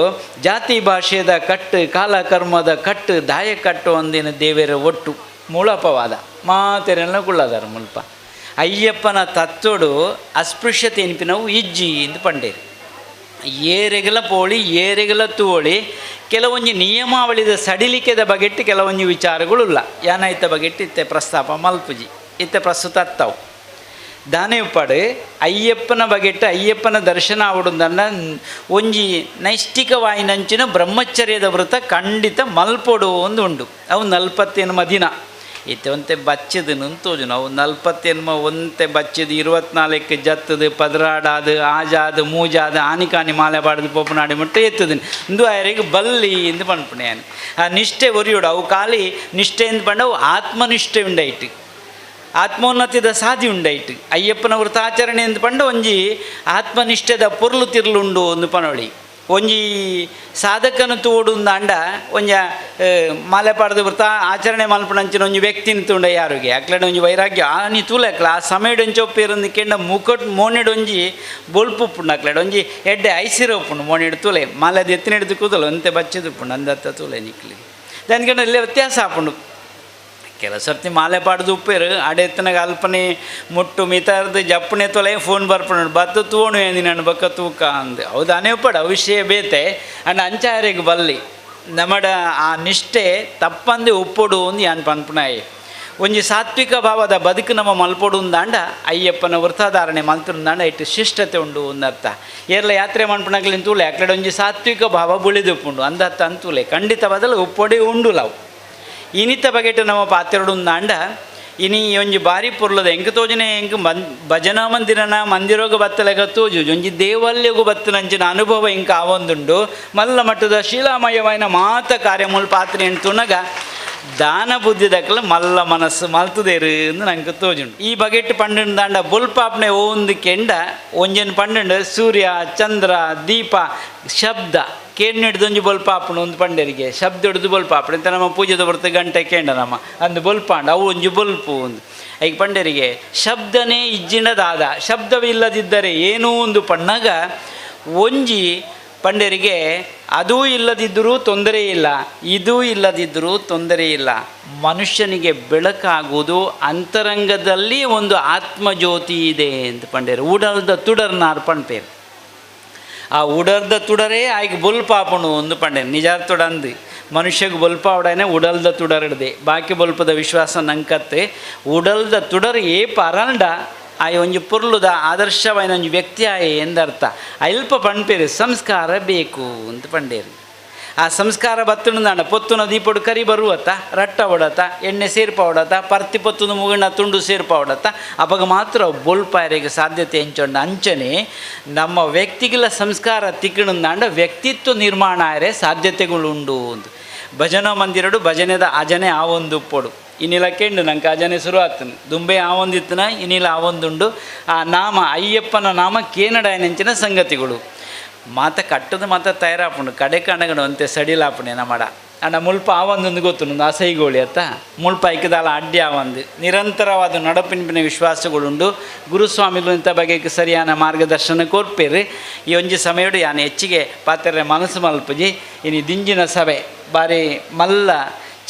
ಜಾತಿ ಭಾಷೆದ ಕಟ್ಟು ಕಾಲಕರ್ಮದ ಕಟ್ಟು ದಾಯ ಕಟ್ಟು ಒಂದಿನ ದೇವರ ಒಟ್ಟು ಮೂಲಪವಾದ ಮಾತೆರೆಲ್ಲ ಕುಳ್ಳದಾರ ಮುಲ್ಪ. ಅಯ್ಯಪ್ಪನ ತತ್ವಡು ಅಸ್ಪೃಶ್ಯತೆ ಎನ್ಪಿನವು ಇಜ್ಜಿ ಎಂದು ಪಂಡೇರು. ಏರೆಗಲ ಪೋಳಿ ಏರೆಗಲ ತೋಳಿ ಕೆಲವೊಂಜಿ ನಿಯಮಾವಳಿದ ಸಡಿಲಿಕೆದ ಬಗೆಟ್ಟು ಕೆಲವೊಂಜಿ ವಿಚಾರಗಳುಲ್ಲ ಯಾನಾಯ್ತ ಬಗೆಟ್ಟು ಇತ್ತೆ ಪ್ರಸ್ತಾಪ ಮಲ್ಪುಜಿ ಇತ್ತೆ ಪ್ರಸ್ತುತ ಅತ್ತವು. ದಾನೆ ಉಪ್ಪಾಡು ಅಯ್ಯಪ್ಪನ ಬಗೆಟ್ಟು ಅಯ್ಯಪ್ಪನ ದರ್ಶನ ಆವಡುಂದನ್ನ ಒಂಜಿ ನೈಷ್ಠಿಕವಾಯಿನಂಚಿನ ಬ್ರಹ್ಮಚರ್ಯದ ವ್ರತ ಖಂಡಿತ ಮಲ್ಪೊಡು ಒಂದು ಉಂಡು. ಅವು 40 ದಿನ ಇತ್ತೆ ಒಂತೆ ಬಚ್ಚದು ತೋಜು ನಾವು 40 ಒಂತೆ ಬಚ್ಚದು 24 ಜತ್ತದು ಪದರಾಡಾದು ಆಜಾದು ಮೂಜಾದು ಆನಿಕಾನಿ ಮಾಲೆ ಬಾಡದು ಪೋಪನಾಡಿ ಮುಟ್ಟ ಎತ್ತದು ಇಂದು ಆಯರಿಗೆ ಬಲ್ಲಿ ಎಂದು ಪನ್ಪುಣೆ. ಆ ನಿಷ್ಠೆ ಒರಿಯೋಡು ಅವು ಖಾಲಿ ನಿಷ್ಠೆ ಎಂದು ಪಂಡವು ಆತ್ಮನಿಷ್ಠೆ ಉಂಡೈಟ್ ಆತ್ಮೋನ್ನತಿದ ಸಾಧಿ ಉಂಡೈಟ್ ಅಯ್ಯಪ್ಪನ ವ್ರತಾಚರಣೆ ಎಂದು ಪಂಡ ಒಂಜಿ ಆತ್ಮನಿಷ್ಠೆದ ಪೊರ್ಲು ತಿರ್ಲುಂಡು ಒಂದು ಪನೊಳಿ. ಒಂಜಿ ಸಾಧಕನ ತೋಡುಂದಾಂಡ ಒಂಜ ಮಾಲೆ ಪಾಡ್ದು ವ್ರತ ಆಚರಣೆ ಮಲ್ಪಣಂಚಿನ ಒಂಜಿ ವ್ಯಕ್ತಿನ ತುಂಡ ಯಾರಿಗೆ ಅಕ್ಲಡೆ ಒಂಜಿ ವೈರಾಗ್ಯ ಆ ನೀ ತೂಲೆಕ್ಲ ಆ ಸಮಯಡೊಂಚೊಪ್ಪಿರಂದು ಕೆಂಡ ಮುಕಟ್ ಮೋನೆಡೊಂಜಿ ಬೊಲ್ಪು ಉಪ್ಪುಂಡು ಅಕ್ಲಡೆ ಒಂಜಿ ಎಡ್ಡೆ ಐಸಿರ ಉಪ್ಪುಂಡು ಮೋನೆಡು ತೂಲೆ ಮಾಲೆದ ಎತ್ತಿನೆಡ್ದು ಕೂದಲು ಅಂತೆ ಬಚ್ಚದು ಉಪ್ಪುಂಡು ಅಂದತ್ತ ತೂಲೆ ನಿಕ್ಲಿ ದಾನಿಕಂಡ ಇಲ್ಲೇ ವ್ಯತ್ಯಾಸ ಆಪುಂಡು. ಕೆಲವು ಸರ್ತಿ ಮಾಲೆ ಪಾಡ್ದು ಉಪ್ಪೇರು ಅಡೆತ್ತನಾಗ ಅಲ್ಪನೆ ಮುಟ್ಟು ಮಿತಾರ್ದು ಜಪ್ಪಣೆ ತೊಲೆ ಫೋನ್ ಬರ್ಪಣ ಬತ್ತು ತೂಣು ಎಂದಿ ನಾನು ಬಕ್ಕ ತೂಕ ಅಂದು ಹೌದಾನೇ ಉಪ್ಪಾಡು ಅವಿಷಯ ಬೇತೆ ಅಂಡ್ ಅಂಚಾರಿಗೆ ಬಲ್ಲಿ ನಮ್ಮಡ ಆ ನಿಷ್ಠೆ ತಪ್ಪಂದೆ ಉಪ್ಪೊಡು ಒಂದು ಯಾನ್ ಪನ್ಪುಣಾಯಿ. ಒಂಜಿ ಸಾತ್ವಿಕ ಭಾವದ ಬದುಕು ನಮ್ಮ ಮಲ್ಪೊಡು ಅಂದಾಂಡ ಅಯ್ಯಪ್ಪನ ವೃತ್ತಾಧಾರಣೆ ಮಲ್ತುಂದಾಂಡ ಇಟ್ಟು ಶಿಷ್ಟತೆ ಉಂಡು ಒಂದರ್ಥ. ಏರ್ಲ ಯಾತ್ರೆ ಮನ್ಪುಣಕ್ಲಿನ ತೂಲೆ ಅಕ್ಲಡೆ ಒಂಜಿ ಸಾತ್ವಿಕ ಭಾವ ಬುಳಿದುಪ್ಪುಂಡು ಅಂದರ್ಥ ಅಂತೂಲೆ ಖಂಡಿತವಾದಲ್ಲ ಉಪ್ಪೊಡೆ ಉಂಡು ಲಾವು. ಇನಿತ ಬಗೆಟ್ಟು ನಮ್ಮ ಪಾತಿರಡುಂದಾಂಡ ಇನಿ ಒಂಜಿ ಬಾರಿ ಪೊರ್ಲದ ಎಂಕ್ ತೋಜನೆ ಎಂಕ್ ಭಜನಾ ಮಂದಿರನ ಮಂದಿರೋಗ ಬತ್ತಲೆಗ ತೋಜು ಒಂಜಿ ದೇವಾಲಯಗೂ ಬತ್ತಲಂಚಿನ ಅನುಭವ ಇಂಕ ಆವೊಂದುಂಡು. ಮಲ್ಲ ಮಟ್ಟದ ಶೀಲಾಮಯವಾಯಿನ ಮಾತ ಕಾರ್ಯಮೂಲ ಪಾತ್ರೆ ಎಂಟುನಗ ದಾನ ಬುದ್ಧಿದಕ್ಕಲ ಮಲ್ಲ ಮನಸ್ಸು ಮಲ್ತದೇರು ಎಂದು ನಂಗೆ ತೋಜುಂಡು. ಈ ಬಗೆಟ್ಟು ಪಂಡುಂದಾಂಡ ಬೊಲ್ಪಾಪ್ನೆ ಒಂದು ಕೆಂಡ ಒಂಜನ್ ಪಂಡುಂಡು ಸೂರ್ಯ ಚಂದ್ರ ದೀಪ ಶಬ್ದ ಕೇಣಿಡ್ದೊಂಜಿ ಬೊಲ್ಪಾಪುಂಡು ಒಂದು ಪಂಡರಿಗೆ ಶಬ್ದ ಹಿಡಿದು ಬೊಲ್ಪಾಪುಂಡು ಅಂತ ನಮ್ಮ ಪೂಜೆದ ಬರ್ತ ಗಂಟೆ ಕೇಂಡ ನಮ್ಮ ಅಂದು ಬೊಲ್ಪಾಂಡು ಅವು ಒಂಜಿ ಬೊಲ್ಪು ಒಂದು ಈಗ ಪಂಡರಿಗೆ ಶಬ್ದನೇ ಇಜ್ಜಿನದಾದ ಶಬ್ದವಿಲ್ಲದಿದ್ದರೆ ಏನೂ ಒಂದು ಪಣ್ಣಾಗ ಒಂಜಿ ಪಂಡರಿಗೆ ಅದೂ ಇಲ್ಲದಿದ್ದರೂ ತೊಂದರೆ ಇಲ್ಲ, ಇದೂ ಇಲ್ಲದಿದ್ದರೂ ತೊಂದರೆ ಇಲ್ಲ. ಮನುಷ್ಯನಿಗೆ ಬೆಳಕಾಗುವುದು ಅಂತರಂಗದಲ್ಲಿ ಒಂದು ಆತ್ಮಜ್ಯೋತಿ ಇದೆ ಅಂತ ಪಂಡೇರು. ಉಡಲ್ದ ತುಡರ್ನಾರ್ ಪಣ್ಪೇರು. ಆ ಉಡಲ್ದ ತುಡರೇ ಆಯ್ಕೆ ಬೊಲ್ಪಾಪಣು ಒಂದು ಪಂಡೆ ನಿಜ ತುಡಂದು ಮನುಷ್ಯಗೆ ಬೊಲ್ಪಾವಡನೆ ಉಡಲ್ದ ತುಡರಿಡ್ದೆ ಬಾಕಿ ಬೊಲ್ಪದ ವಿಶ್ವಾಸ ನಂಕತ್ತೆ. ಉಡಲ್ದ ತುಡರ್ ಏಪ ಅರಂಡ ಆಯ್ ಒಂಜಿ ಪೊರ್ಲುದ ಆದರ್ಶವಾಯಿನ ಒಂಜಿ ವ್ಯಕ್ತಿ ಆಯೆ ಎಂದರ್ಥ. ಅಲ್ಪ ಪಣ್ಪೇರು ಸಂಸ್ಕಾರ ಬೇಕು ಅಂತ ಪಂಡೇರು. ಆ ಸಂಸ್ಕಾರ ಬತ್ತಣದಾಂಡ ಪೊತ್ತುನ ದೀಪಡು ಕರಿ ಬರುವತ್ತ, ರಟ್ಟ ಹೊಡತ, ಎಣ್ಣೆ ಸೇರ್ಪ ಹೊಡತ, ಪರ್ತಿ ಪೊತ್ತುನ ಮುಗಿಣ ತುಂಡು ಸೇರ್ಪ ಹೊಡತ, ಅವಾಗ ಮಾತ್ರ ಬೊಲ್ಪಾಯರಿಗೆ ಸಾಧ್ಯತೆ ಎಂಚೊಂಡ. ಅಂಚನೆ ನಮ್ಮ ವ್ಯಕ್ತಿಗಳ ಸಂಸ್ಕಾರ ತಿಕ್ಕಣದಾಂಡ ವ್ಯಕ್ತಿತ್ವ ನಿರ್ಮಾಣ ಆಯರೆ ಸಾಧ್ಯತೆಗಳುಂಡು ಅಂತ. ಭಜನಾ ಮಂದಿರಡು ಭಜನೆದ ಅಜನೆ ಆ ಒಂದು ಪೊಡು ಇನ್ನಿಲ್ಲ ಕೆಂಡು ನಂಗೆ ಅಜನೆ ಶುರು ಆಗ್ತಾನೆ ದುಂಬೆ ಆ ಒಂದಿತ್ತನ ಇನ್ನಿಲ್ಲ ಆ ಒಂದುಂಡು. ಆ ನಾಮ ಅಯ್ಯಪ್ಪನ ನಾಮ ಕೇನಡಾಯನೆಂಚಿನ ಸಂಗತಿಗಳು ಮಾತ ಕಟ್ಟದ ಮಾತ ತಯಾರಾಪುಂಡು ಕಡೆ ಕಣಗಡು ಅಂತೆ ಸಡಿಲಾಪುಣೆ ನಮ್ಮಡ ಅಣ್ಣ ಮುಲ್ಪ ಆ ಒಂದೊಂದು ಗೊತ್ತು ಅಸೈಗೋಳಿ ಅತ್ತ ಮುಲ್ಪ ಐಕದಾಲ ಅಡ್ಡಿ ಆ ಒಂದು ನಿರಂತರವಾದ ನಡಪಿನ ವಿಶ್ವಾಸಗಳುಂಡು. ಗುರುಸ್ವಾಮಿಗಳು ಇಂಥ ಬಗೆಗೆ ಸರಿಯಾದ ಮಾರ್ಗದರ್ಶನ ಕೋರ್ಪೇರು. ಈ ಒಂಜಿ ಸಮಯಡು ಯಾನು ಹೆಚ್ಚಿಗೆ ಪಾತ್ರೆ ಮನಸ್ಸು ಮಲ್ಪುಜಿ. ಇನಿ ದಿಂಜಿನ ಸಭೆ ಬಾರಿ ಮಲ್ಲ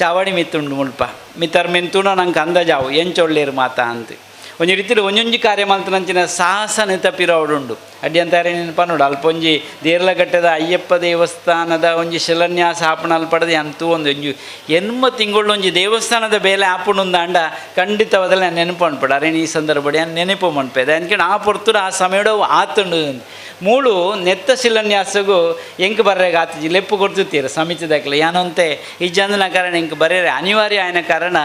ಚಾವಡಿ ಮಿತ್ತುಂಡು ಮುಲ್ಪ ಮಿತ್ತರ್ ಮೆಂತುಣ ನಂಗೆ ಅಂದಾಜಾವು ಎಂಚೊಳ್ಳೇರು ಮಾತಾ ಅಂತ ಒಂಜಿ ರೀತಿಲಿ ಒಂಜೊಂಜಿ ಕಾರ್ಯ ಮಲ್ತನಂಚಿನ ಸಾಹಸನೆ ತಪ್ಪಿರೋಡುಂಡು. ಅಡ್ಡಿ ಅಂತಾರೆ ನೆನಪನ್ನೋಡು ಅಲ್ಪ ಒಂಜಿ ದೇರ್ಲಗಟ್ಟದ ಅಯ್ಯಪ್ಪ ದೇವಸ್ಥಾನದ ಒಂಜಿ ಶಿಲಾನ್ಯಾಸ ಆಪಣ ಅಲ್ಪಡದೆ ಅಂತೂ ಒಂದು ಒಂಜಿ ಎನ್ಮ ತಿಂಗಳು ಒಂಜಿ ದೇವಸ್ಥಾನದ ಬೇಲೆ ಆಪಣುಂದಾಂಡ ಖಂಡಿತವಾದಲ್ಲಿ ನಾನು ನೆನಪು ಅನ್ಪಡ ಅರೇನು ಈ ಸಂದರ್ಭ ನಾನು ನೆನಪು ಮನ್ಪೇದೆ ಅನ್ಕೊಂಡು ಆ ಪೊರ್ತುಡು ಆ ಸಮಯಡು ಆತುಂಡು ಮೂಳು ನೆತ್ತ ಶಿಲಾನ್ಯಾಸಗೂ ಎಂಕ್ ಬರ್ರೆಗೆ ಆತಿಜಿ ಲೆಪ್ಪು ಕೊಡ್ತಿರ್ತೀರ ಸಮಿತಿದಾಗಲಿ ಯಾನಂತೆ ಈ ಜಂದನ ಕಾರಣ ಎಂಕ್ ಬರ್ರೆ ಅನಿವಾರ್ಯ ಆಯ್ನ ಕಾರಣ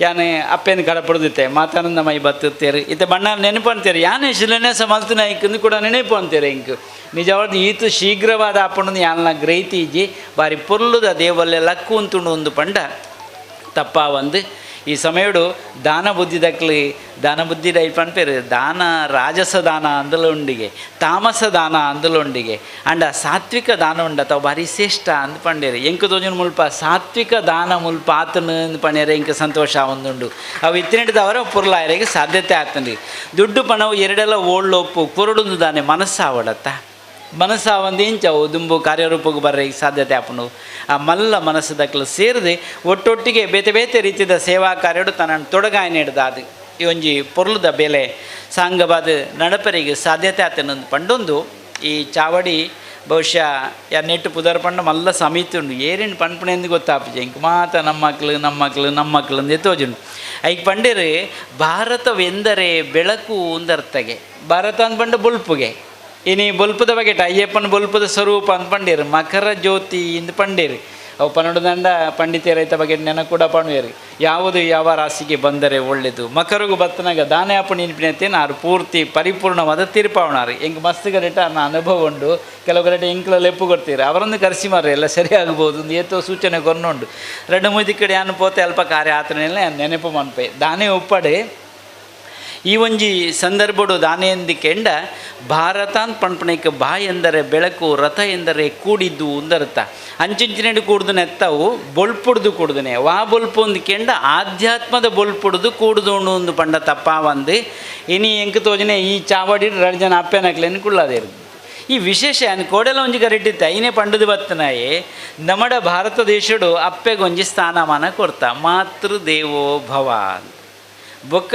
ಯಾನೆ ಅಪ್ಪೇನು ಕಡಪಡ್ದಿತ್ತೆ ಮಾತಾನಂದ ಮೈ ಬತ್ತುತ್ತೀರಿ ಇತ್ತೆ ಬಣ್ಣ ನೆನಪು ಅಂತೀರಿ ಯಾನೇ ಶಿಲಾನ್ಯಾಸ ಮಲ್ತನ ಇಂಕು ಕೂಡ ನೆನಪು ಅಂತೀರಿ ಇಂಕು ನಿಜವಾದ ಈತು ಶೀಘ್ರವಾದ ಆಪಣು ಯಾನ ಗ್ರಹಿತಿ ಇಜ್ಜಿ ಬಾರಿ ಪೊರ್ಲುದ ದೇವಲ್ಲೆ ಲಕ್ಕು ಅಂತುಂಡು ಒಂದು ಪಂಡ ತಪ್ಪ ಒಂದು ಈ ಸಮಯಡು ದಾನ ಬುದ್ಧಿ ದಕ್ಲಿ ದಾನ ಬುದ್ಧಿ ಡೈಟ್ ಪನ್ಪೇರು ದಾನ ರಾಜಸ ದಾನ ಅಂದಲೊಂಡಿಗೆ ತಾಮಸ ದಾನ ಅಂದಲೊಂಡಿಗೆ ಅಂಡ ಸಾತ್ವಿಕ ದಾನ ಉಂಡ ತಾವು ಭಾರಿ ಶ್ರೇಷ್ಠ ಅಂದ್ ಪಂಡೇರು. ಎಂಕ ತೋಜನ ಮುಲ್ಪ ಸಾತ್ವಿಕ ದಾನ ಮುಲ್ಪ ಆತನು ಅಂದ್ ಪಂಡೇರೆ ಇಂಕ ಸಂತೋಷ ಒಂದುಂಡು. ಅವು ಇತ್ತಿನದವರ ಪೊರ್ಲಾಯರಿಗೆ ಸಾಧ್ಯತೆ ಆತನ್ರಿ. ದುಡ್ಡು ಪಣವು ಎರಡೆಲ್ಲ ಓಳ್ಳೊಪ್ಪು ಕೊರಡುಂದು ದಾನೆ ಮನಸ್ಸಾವಡತ್ತ ಮನಸ್ಸಾವಂದು ಇಂಚವು ದುಂಬು ಕಾರ್ಯರೂಪಕ್ಕೆ ಬರ್ರೆ ಸಾಧ್ಯತೆ ಆಪುಂಡು. ಆ ಮಲ್ಲ ಮನಸ್ಸು ದಕ್ಕಲು ಸೇರಿದೆ ಒಟ್ಟೊಟ್ಟಿಗೆ ಬೇತೆ ಬೇತೆ ರೀತಿಯ ಸೇವಾ ಕಾರ್ಯಡು ತನ್ನ ತೊಡಗಾಯ ನೀಡ್ದ ಅದು ಈ ಒಂಜಿ ಪೊರ್ಲುದ ಬೆಲೆ ಸಾಂಗವಾದ ನಡಪರಿಗೆ ಸಾಧ್ಯತೆ ಆತನೊಂದು ಪಂಡೊಂದು ಈ ಚಾವಡಿ ಬಹುಶಃ ಯಾ ನೆಟ್ಟು ಪುದರ್ ಪಂಡ ಮಲ್ಲ ಸಮಿತಿ ಉಂಡು ಏರೇನು ಪಣ್ಪಣೆಂದು ಗೊತ್ತಾಪುಜೆ ಇಂಕ ಮಾತ ನಮ್ಮ ಮಕ್ಳು ನಮ್ಮ ಮಕ್ಳು ನಮ್ಮ ಮಕ್ಳು ಅಂದೇ ತೋಜುಂಡು. ಐಕ್ ಪಂಡೇರು ಭಾರತವೆಂದರೆ ಬೆಳಕು ಒಂದರ್ಥಗೆ ಭಾರತ ಅಂದ್ಪಂಡ ಬೊಲ್ಪುಗೆ ಇನಿ ಬೊಲ್ಪದ ಬಗೆಟ ಅಯ್ಯಪ್ಪನ ಬೊಲ್ಪದ ಸ್ವರೂಪ ಅಂದ್ ಪಂಡೇರು ಮಕರ ಜ್ಯೋತಿ ಇಂದು ಪಂಡೇರು. ಅವು ಪನ್ನೊಂದು ದಂಡ ಪಂಡಿತ ರೈತ ಬಗ್ಗೆ ನೆನ ಕೂಡ ಪಣುವೇರು ಯಾವುದು ಯಾವ ರಾಶಿಗೆ ಬಂದರೆ ಒಳ್ಳೆಯದು ಮಕರಗೂ ಬತ್ತನಾಗ ದಾನೆ ಅಪ್ಪ ನೆನಪಿನತ್ತೇನು ಆರು ಪೂರ್ತಿ ಪರಿಪೂರ್ಣವಾದ ತೀರ್ಪಾವಣಾರು ಹೆಂಗೆ ಮಸ್ತ್ ಗರೇಟ ಅನ್ನೋ ಅನುಭವ ಉಂಡು. ಕೆಲವು ಗರೇಟ ಎಂಕ್ಲ ಲೆಪ್ಪು ಕೊಡ್ತೀರಿ ಅವರನ್ನು ಕರೆಸಿ ಮಾರ್ರೆ ಎಲ್ಲ ಸರಿ ಆಗ್ಬೋದು ಒಂದು ಏತೋ ಸೂಚನೆ ಕೊನ್ನೊಂಡು ಎರಡು ಮೂದಿ ಕಡೆ ಅನು ಪೋತೆ ಅಲ್ಪ ಕಾರ್ಯ ಆತನೆಲ್ಲ ನೆನಪು ಮನ್ಪೆ ದಾನೆ ಉಪ್ಪಡೆ. ಈ ಒಂಜಿ ಸಂದರ್ಭಡು ದಾನೆಂದು ಕೆಂಡ ಭಾರತಾನ್ ಪಣ್ಪಣೆಕ್ ಬಾಯ್ ಎಂದರೆ ಬೆಳಕು ರಥ ಎಂದರೆ ಕೂಡಿದ್ದು ಒಂದರ್ಥ ಅಂಚಿಂಚಿನೆಡು ಕೂಡ್ದು ನೆತ್ತವು ಬೊಲ್ಪುಡ್ದು ಕೂಡ್ದನೆ ವಾ ಬೊಲ್ಪು ಒಂದು ಕೆಂಡ ಆಧ್ಯಾತ್ಮದ ಬೊಲ್ಪುಡ್ದು ಕೂಡುದು ಒಂದು ಪಂಡ ತಪ್ಪ ಒಂದು ಇನಿ ಎಂಕ್ ತೋಜನೆ ಈ ಚಾವಡಿ ಎರಡು ಜನ ಅಪ್ಪೆನಕ್ಲೇನು ಕುಳ್ಳದೇರು. ಈ ವಿಶೇಷ ಅನ್ ಕೋಡೆಲ ಒಂಜಿ ಗರಿಟ್ಟಿತ್ತ ಐನೇ ಪಂಡದು ಬತ್ತನಾಯೆ ನಮಡ ಭಾರತ ದೇಶಡು ಅಪ್ಪೆಗೊಂಜಿ ಸ್ಥಾನಮಾನ ಕೊರ್ತ ಮಾತೃದೇವೋ ಭವ ಬೊಕ್ಕ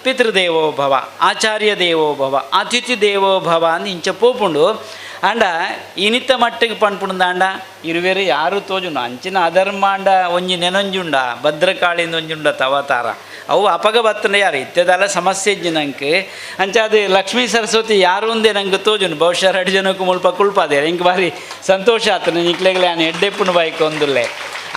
ಪಿತೃದೇವೋ ಭವ ಆಚಾರ್ಯ ದೇವೋ ಭವ ಅತಿಥಿ ದೇವೋ ಭವ ಅಂದ್ ಇಂಚ ಪೋಪುಂಡು. ಅಂಡ ಇನಿತ ಮಟ್ಟಿಗೆ ಪಣ್ಪುಂಡು ಅಂಡ ಇರುವೇರು ಯಾರು ತೋಜುಂಡು ಅಂಚಿನ ಅಧರ್ಮ ಅಂಡ ಒಂಜಿ ನೆನೊಂಜುಂಡ ಭದ್ರಕಾಳಿಂದ ಒಂಜುಂಡ ತವತಾರ ಅವು ಅಪಗ ಬತ್ತನ ಯಾರು ಇತ್ತೆದೆಲ್ಲ ಸಮಸ್ಯೆ ಇಜ್ಜಿ ನಂಗೆ ಅಂಚ ಅದು ಲಕ್ಷ್ಮೀ ಸರಸ್ವತಿ ಯಾರು ಒಂದೇ ನಂಗೆ ತೋಜುಂಡು ಬಹುಶಃ ಎರಡು ಜನಕ್ಕೂ ಮುಲ್ಪ ಕುಳ್ಪಾದೆ ಇಂಕ್ ಭಾರಿ ಸಂತೋಷ ಆತನ ನಿಕ್ಲೆಗ್ಲೆ ಆನೆ ಎಡ್ಡೆಪ್ಪುಂಡು ಬೈಕ್ ಒಂದುಲ್ಲೆ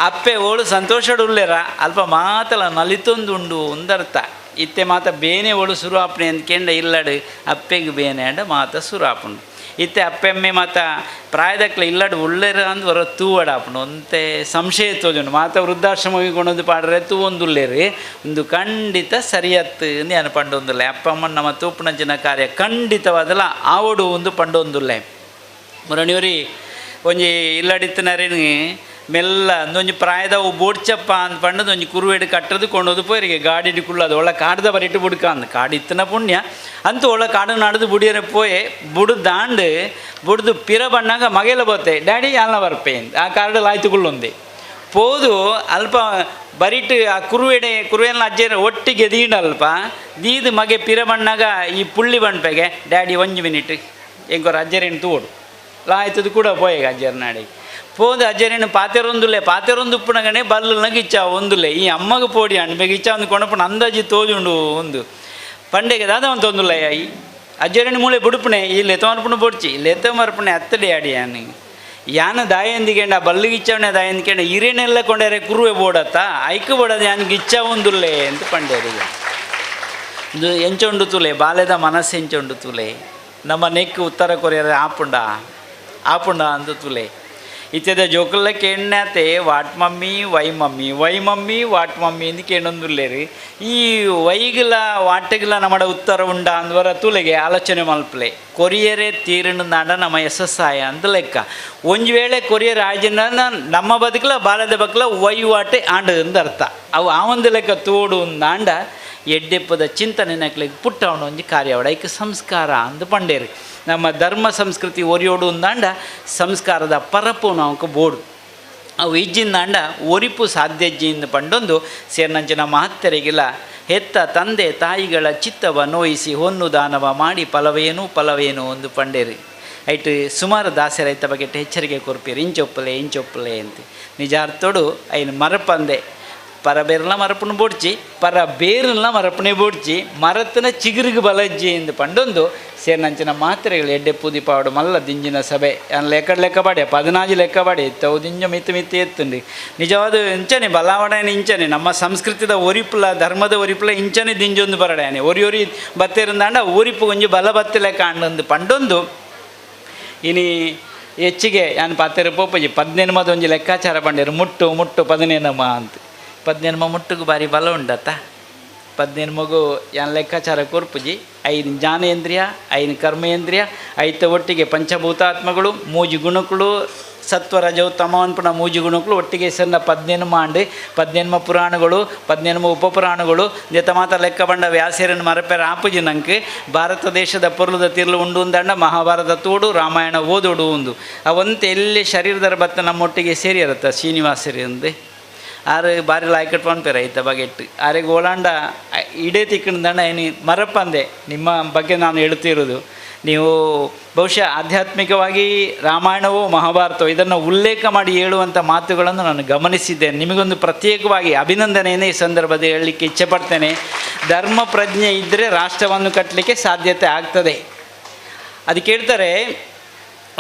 ಅಪ್ಪೆ ಓಳು ಸಂತೋಷಡುಲ್ಲೇರ ಅಲ್ಪ ಮಾತಲ ನಲಿತೊಂದುಂಡು ಒಂದರ್ಥ ಇತ್ತೆ ಮಾತ ಬೇನೆ ಓಳು ಸುರು ಆಪಣೆ ಅಂದ್ಕೆಂಡ ಇಲ್ಲಡು ಅಪ್ಪೆಗೆ ಬೇನೆ ಅಂಡ ಮಾತ ಸುರು ಆಪುಂಡು. ಇತ್ತೆ ಅಪ್ಪೆಮ್ಮೆ ಮಾತ ಪ್ರಾಯದಕ್ಲೆ ಇಲ್ಲಡು ಉಳ್ಳೇರ ಅಂದ್ ಹೊರ ತೂವಡ ಆಪುಂಡು ಒಂತೆ ಸಂಶಯ ತೋಜುಂಡು ಮಾತ ವೃದ್ಧಾಶ್ರಮ ಕೊಣದು ಪಾಡ್ರೆ ತೂ ಒಂದುಲ್ಲೇರಿ ಒಂದು ಖಂಡಿತ ಸರಿಯತ್ತು ನಾನು ಪಂಡೊಂದುಲ್ಲೆ ಅಪ್ಪ ಅಮ್ಮನ ನಮ್ಮ ತೂಪುನಂಚಿನ ಕಾರ್ಯ ಖಂಡಿತವಾದಲ್ಲ ಆವಡು ಒಂದು ಪಂಡೊಂದುಲ್ಲೆ. ಮುರಣಿಯವ್ರಿ ಒಂಜಿ ಇಲ್ಲಡಿತ್ತನರೇನು ಮೆಲ್ಲ ಒಂದೊಂಜಿ ಪ್ರಾಯದ ಬೋಡ್ಚಪ್ಪ ಅಂತ ಪಂಡದ ಒಂಜಿ ಕುರುವೇಡು ಕಟ್ಟದು ಕೊಂಡೋದು ಪೋರಿಗೆ ಗಾಡಿಡು ಕುಳ್ಳದು ಒಳ ಕಾಡ್ದ ಬರಿಟ್ಟು ಬುಡ್ಕ ಅಂದ್ ಕಾಡು ಇತ್ತನ ಪುಣ್ಯ ಅಂತೂ ಒಳ ಕಾಡು ನಾಡ್ದು ಬುಡಿಯರ ಪೋಯೆ ಬುಡು ದಾಂಡು ಬುಡ್ದು ಪಿರ ಬಣ್ಣಾಗ ಮಗೆಲ ಬೋತೆ ಡ್ಯಾಡಿ ಯಾಲ್ನ ಬರ್ಪೆ ಆ ಕಾರ್ಡು ಲಾಯ್ತುಕೊಳ್ಳೊಂದೆ ಪೋದು ಅಲ್ಪ ಬರಿಟ್ಟು ಆ ಕುರುವೆಡೆ ಕುರುವೆಲ್ಲ ಅಜ್ಜೇನ ಒಟ್ಟಿಗೆ ದೀಂಡ ಅಲ್ಪ ದೀದು ಮಗೆ ಪಿರ ಬಣ್ಣಾಗ ಈ ಪುಳ್ಳಿ ಬಣ್ಪೆಗೆ ಡ್ಯಾಡಿ ಒಂಜು ಮಿನಿಟ್ ಎಂಕೊರ ಅಜ್ಜರೇನು ತೋಡು ಲಾಯ್ತದು ಕೂಡ ಪೋಯೆಗೆ ಅಜ್ಜರ ನಾಡಿಗೆ ಪೋದು ಅಜ್ಜರೇನು ಪಾತೆರೊಂದುಲ್ಲೆ ಪಾತೆರೊಂದು ಉಪ್ಪುನಗನೆ ಬಲ್ಲುನ ಗಿಚ್ಚ ಒಂದುಲ್ಲೆ ಈ ಅಮ್ಮಗ ಪೋಡಿ ಅಣ್ಣ ಗಿಚ್ಚ ಒಂದು ಕೊಣಪುಣ ಅಂದಾಜಿ ತೋಜುಂಡು ಒಂದು ಪಂಡೆಗೆ ದಾದ ಒಂದು ತೊಂದುಲ್ಲ ಈ ಅಜ್ಜರೇನು ಮೂಳೆ ಬುಡುಪುಣೆ ಈ ಲೆತ ಮರ್ಪುಣ ಪೊಡ್ಚಿ ಲೆತ ಮರ್ಪುಣೆ ಅತ್ತಡಿ ಅಡಿ ಯಾನು ಯಾನ ದಾಯಂದಿಗೆಂಡ ಬಲ್ಲಿಗಿಚ್ಚವನೆ ದಾಯಂದಿಗೆಂಡ ಹಿರೇನೆಲ್ಲ ಕೊಂಡರೆ ಕುರುವೆ ಬೋಡತ್ತ ಐಕು ಬೋಡದ ಯಾನ್ ಗಿಚ್ಚ ಒಂದುಲ್ಲೆ ಅಂತ ಪಂಡೇರಿಗೆ ಇದು ಎಂಚೊಂಡು ತುಲೆ ಬಾಲ್ಯದ ಮನಸ್ಸು ಎಂಚೊಂಡು ತುಲೆ ನಮ್ಮ ನೆಕ್ ಉತ್ತರ ಕೊರಿಯರ ಆಪುಂಡ ಆಪುಂಡ ಅಂತ ತುಲೆ ಇತ್ಯದ ಜೋಕುಲ್ಲ ಕೇಣ್ಣತೆ what mummy why mummy why mummy what mummy ಎಂದು ಕೇಳೊಂದುಲ್ಲೇರಿ ಈ ವೈಗಿಲ ವಾಟೆಗಿಲ ನಮ್ಮಡ ಉತ್ತರ ಉಂಡ ಅಂದ್ವರ ತುಲೆಗೆ ಆಲೋಚನೆ ಮಲ್ಪಲೆ ಕೊರಿಯರೇ ತೀರಿನ ನಾಡ ನಮ್ಮ ಯಶಸ್ಸಾಯ ಅಂತ ಲೆಕ್ಕ. ಒಂದು ವೇಳೆ ಕೊರಿಯರ್ ಆಜಿನ ನಮ್ಮ ಬದುಕಲ ಬಾಲದ ಬಕ್ಲ ವೈ ವಾಟೆ ಆಂಡು ಅಂತ ಅರ್ಥ. ಅವು ಆ ಒಂದು ಲೆಕ್ಕ ತೋಡು ನಾಂಡ ಎಡ್ಡೆಪ್ಪದ ಚಿಂತನೆ ನಕ್ಲಿಗೆ ಪುಟ್ಟವನ ಒಂಜಿ ಕಾರ್ಯವಡ ಐಕ್ ಸಂಸ್ಕಾರ ಅಂದು ಪಂಡೇರಿ. ನಮ್ಮ ಧರ್ಮ ಸಂಸ್ಕೃತಿ ಒರಿಯೋಡು ಅಂದಾಂಡ ಸಂಸ್ಕಾರದ ಪರಪು ನಾವು ಬೋಡು ಅವು ಇಜ್ಜಿಂದಾಂಡ ಒರಿಪು ಸಾಧ್ಯಜ್ಜಿಂದ ಪಂಡೊಂದು ಸೇರ್ನಂಚಿನ ಮಹತ್ತರಿಗಿಲ್ಲ ಹೆತ್ತ ತಂದೆ ತಾಯಿಗಳ ಚಿತ್ತವ ನೋಯಿಸಿ ಹೊನ್ನು ದಾನವ ಮಾಡಿ ಫಲವೇನು ಫಲವೇನು ಒಂದು ಪಂಡೇರಿ. ಐಟ್ ಸುಮಾರು ದಾಸರೈತ ಬಗ್ಗೆ ಎಚ್ಚರಿಕೆ ಕೊರ್ಪೀರಿ ಇಂಚೊಪ್ಪಲೆ ಇಂಚೊಪ್ಪಲೆ ಅಂತ ನಿಜಾರ್ಥೋಡು ಐನು ಮರಪಂದೆ ಪರ ಬೇರೆಲ್ಲ ಮರಪುನ ಬೋಡ್ಚಿ ಪರ ಬೇರೆಲ್ಲ ಮರಪುಣೆ ಬೋಡ್ಚಿ ಮರತನ ಚಿಗುರಿಗೆ ಬಲಜ್ಜಿ ಎಂದು ಪಂಡೊಂದು ಸೇರ್ನಂಚಿನ ಮಾತ್ರೆಗಳು ಎಡ್ಡೆ ಪೂದಿ ಪಾವಡು ಮಲ್ಲ ದಿಂಜಿನ ಸಭೆ ಲೆಕ್ಕ ಲೆಕ್ಕ ಬಾಡಿ ಪದಿನಾಜಿ ಲೆಕ್ಕ ಬಾಡಿ ಎತ್ತವು ದಿಂಜ ಮಿತ್ತು ಮಿತ್ತು ಎತ್ತುಂಡಿ ನಿಜವಾದ ಇಂಚನೆ ಬಲಾವಣೆ ಇಂಚನೆ ನಮ್ಮ ಸಂಸ್ಕೃತಿದ ಒರಿಪುಲ ಧರ್ಮದ ಒರಿಪುಲ ಇಂಚನೆ ದಿಂಜೊಂದು ಬರಡಾನೆ ಒರಿ ಒರಿ ಬತ್ತೆರಂದಾಂಡ ಒರಿಪು ಒಂಜಿ ಬಲ ಬತ್ತೆ ಲೆಕ್ಕ ಅಂಡೊಂದು ಪಂಡೊಂದು ಇನಿ ಹೆಚ್ಚಿಗೆ ನಾನು ಪಾತೆರ ಪೋಪಜಿ ಪದಿನೆನ್ಮದ ಒಂಜಿ ಲೆಕ್ಕಾಚಾರ ಪಂಡೇರು ಮುಟ್ಟು ಮುಟ್ಟು ಪದಿನೇನಮ್ಮ ಅಂತ ಪದಿನೆನ್ಮ ಮುಟ್ಟುಗು ಬಾರಿ ಬಲ ಉಂಡತ್ತ ಪದಿನೆನ್ಮಗು ಯಾನ್ ಲೆಕ್ಕಾಚಾರ ಕೊರ್ಪುಜಿ ಐದು ಜ್ಞಾನೇಂದ್ರಿಯ ಐದು ಕರ್ಮೇಂದ್ರಿಯ ಐತ ಒಟ್ಟಿಗೆ ಪಂಚಭೂತಾತ್ಮಗಳು ಮೂಜಿ ಗುಣಗಳು ಸತ್ವ ರಜವು ತಮ ಅನ್ಪುಣ ಮೂಜಿ ಗುಣಗಳು ಒಟ್ಟಿಗೆ ಸಣ್ಣ ಪದಿನೆನ್ಮ ಆಂಡ್ ಪದಿನೆನ್ಮ ಪುರಾಣಗಳು ಪದಿನೆನ್ಮ ಉಪಪುರಾಣಗಳು ಜೊತೆ ಮಾತ್ರ ಲೆಕ್ಕ ಬಂಡ ವ್ಯಾಸರನ್ನು ಮರಪೆರ ಆಪುಜಿ ನಂಗೆ ಭಾರತ ದೇಶದ ಪೊರ್ಲುದ ತಿರ್ಲು ಉಂಡು ಅಂದಂಡ ಮಹಾಭಾರತ ತೋಡು ರಾಮಾಯಣ ಓದೋಡು ಉಂದು ಅವಂತೆ ಎಲ್ಲಿ ಶರೀರದರ ಬತ್ತ ನಮ್ಮೊಟ್ಟಿಗೆ ಸೇರಿ ಇರತ್ತ ಶ್ರೀನಿವಾಸರಿ ಅಂದೆ ಆರು ಬಾರಿ ಲಾಯ್ಕಟ್ ಪನ್ಪೇರ ಐತ ಬಗೆಟ್ಟು ಆರೆ ಗೋಳಾಂಡ ಇಡೇ ತಿಕ್ಕಂದಂಡ ಏನು ಮರಪ್ಪಂದೆ ನಿಮ್ಮ ಬಗ್ಗೆ ನಾನು ಹೇಳ್ತಿರೋದು. ನೀವು ಬಹುಶಃ ಆಧ್ಯಾತ್ಮಿಕವಾಗಿ ರಾಮಾಯಣವೋ ಮಹಾಭಾರತವೋ ಇದನ್ನು ಉಲ್ಲೇಖ ಮಾಡಿ ಹೇಳುವಂಥ ಮಾತುಗಳನ್ನು ನಾನು ಗಮನಿಸಿದ್ದೇನೆ. ನಿಮಗೊಂದು ಪ್ರತ್ಯೇಕವಾಗಿ ಅಭಿನಂದನೆಯನ್ನೇ ಈ ಸಂದರ್ಭದಲ್ಲಿ ಹೇಳಲಿಕ್ಕೆ ಇಚ್ಛೆ ಪಡ್ತೇನೆ. ಧರ್ಮ ಪ್ರಜ್ಞೆ ಇದ್ದರೆ ರಾಷ್ಟ್ರವನ್ನು ಕಟ್ಟಲಿಕ್ಕೆ ಸಾಧ್ಯತೆ ಆಗ್ತದೆ. ಅದಕ್ಕೆ ಹೇಳ್ತಾರೆ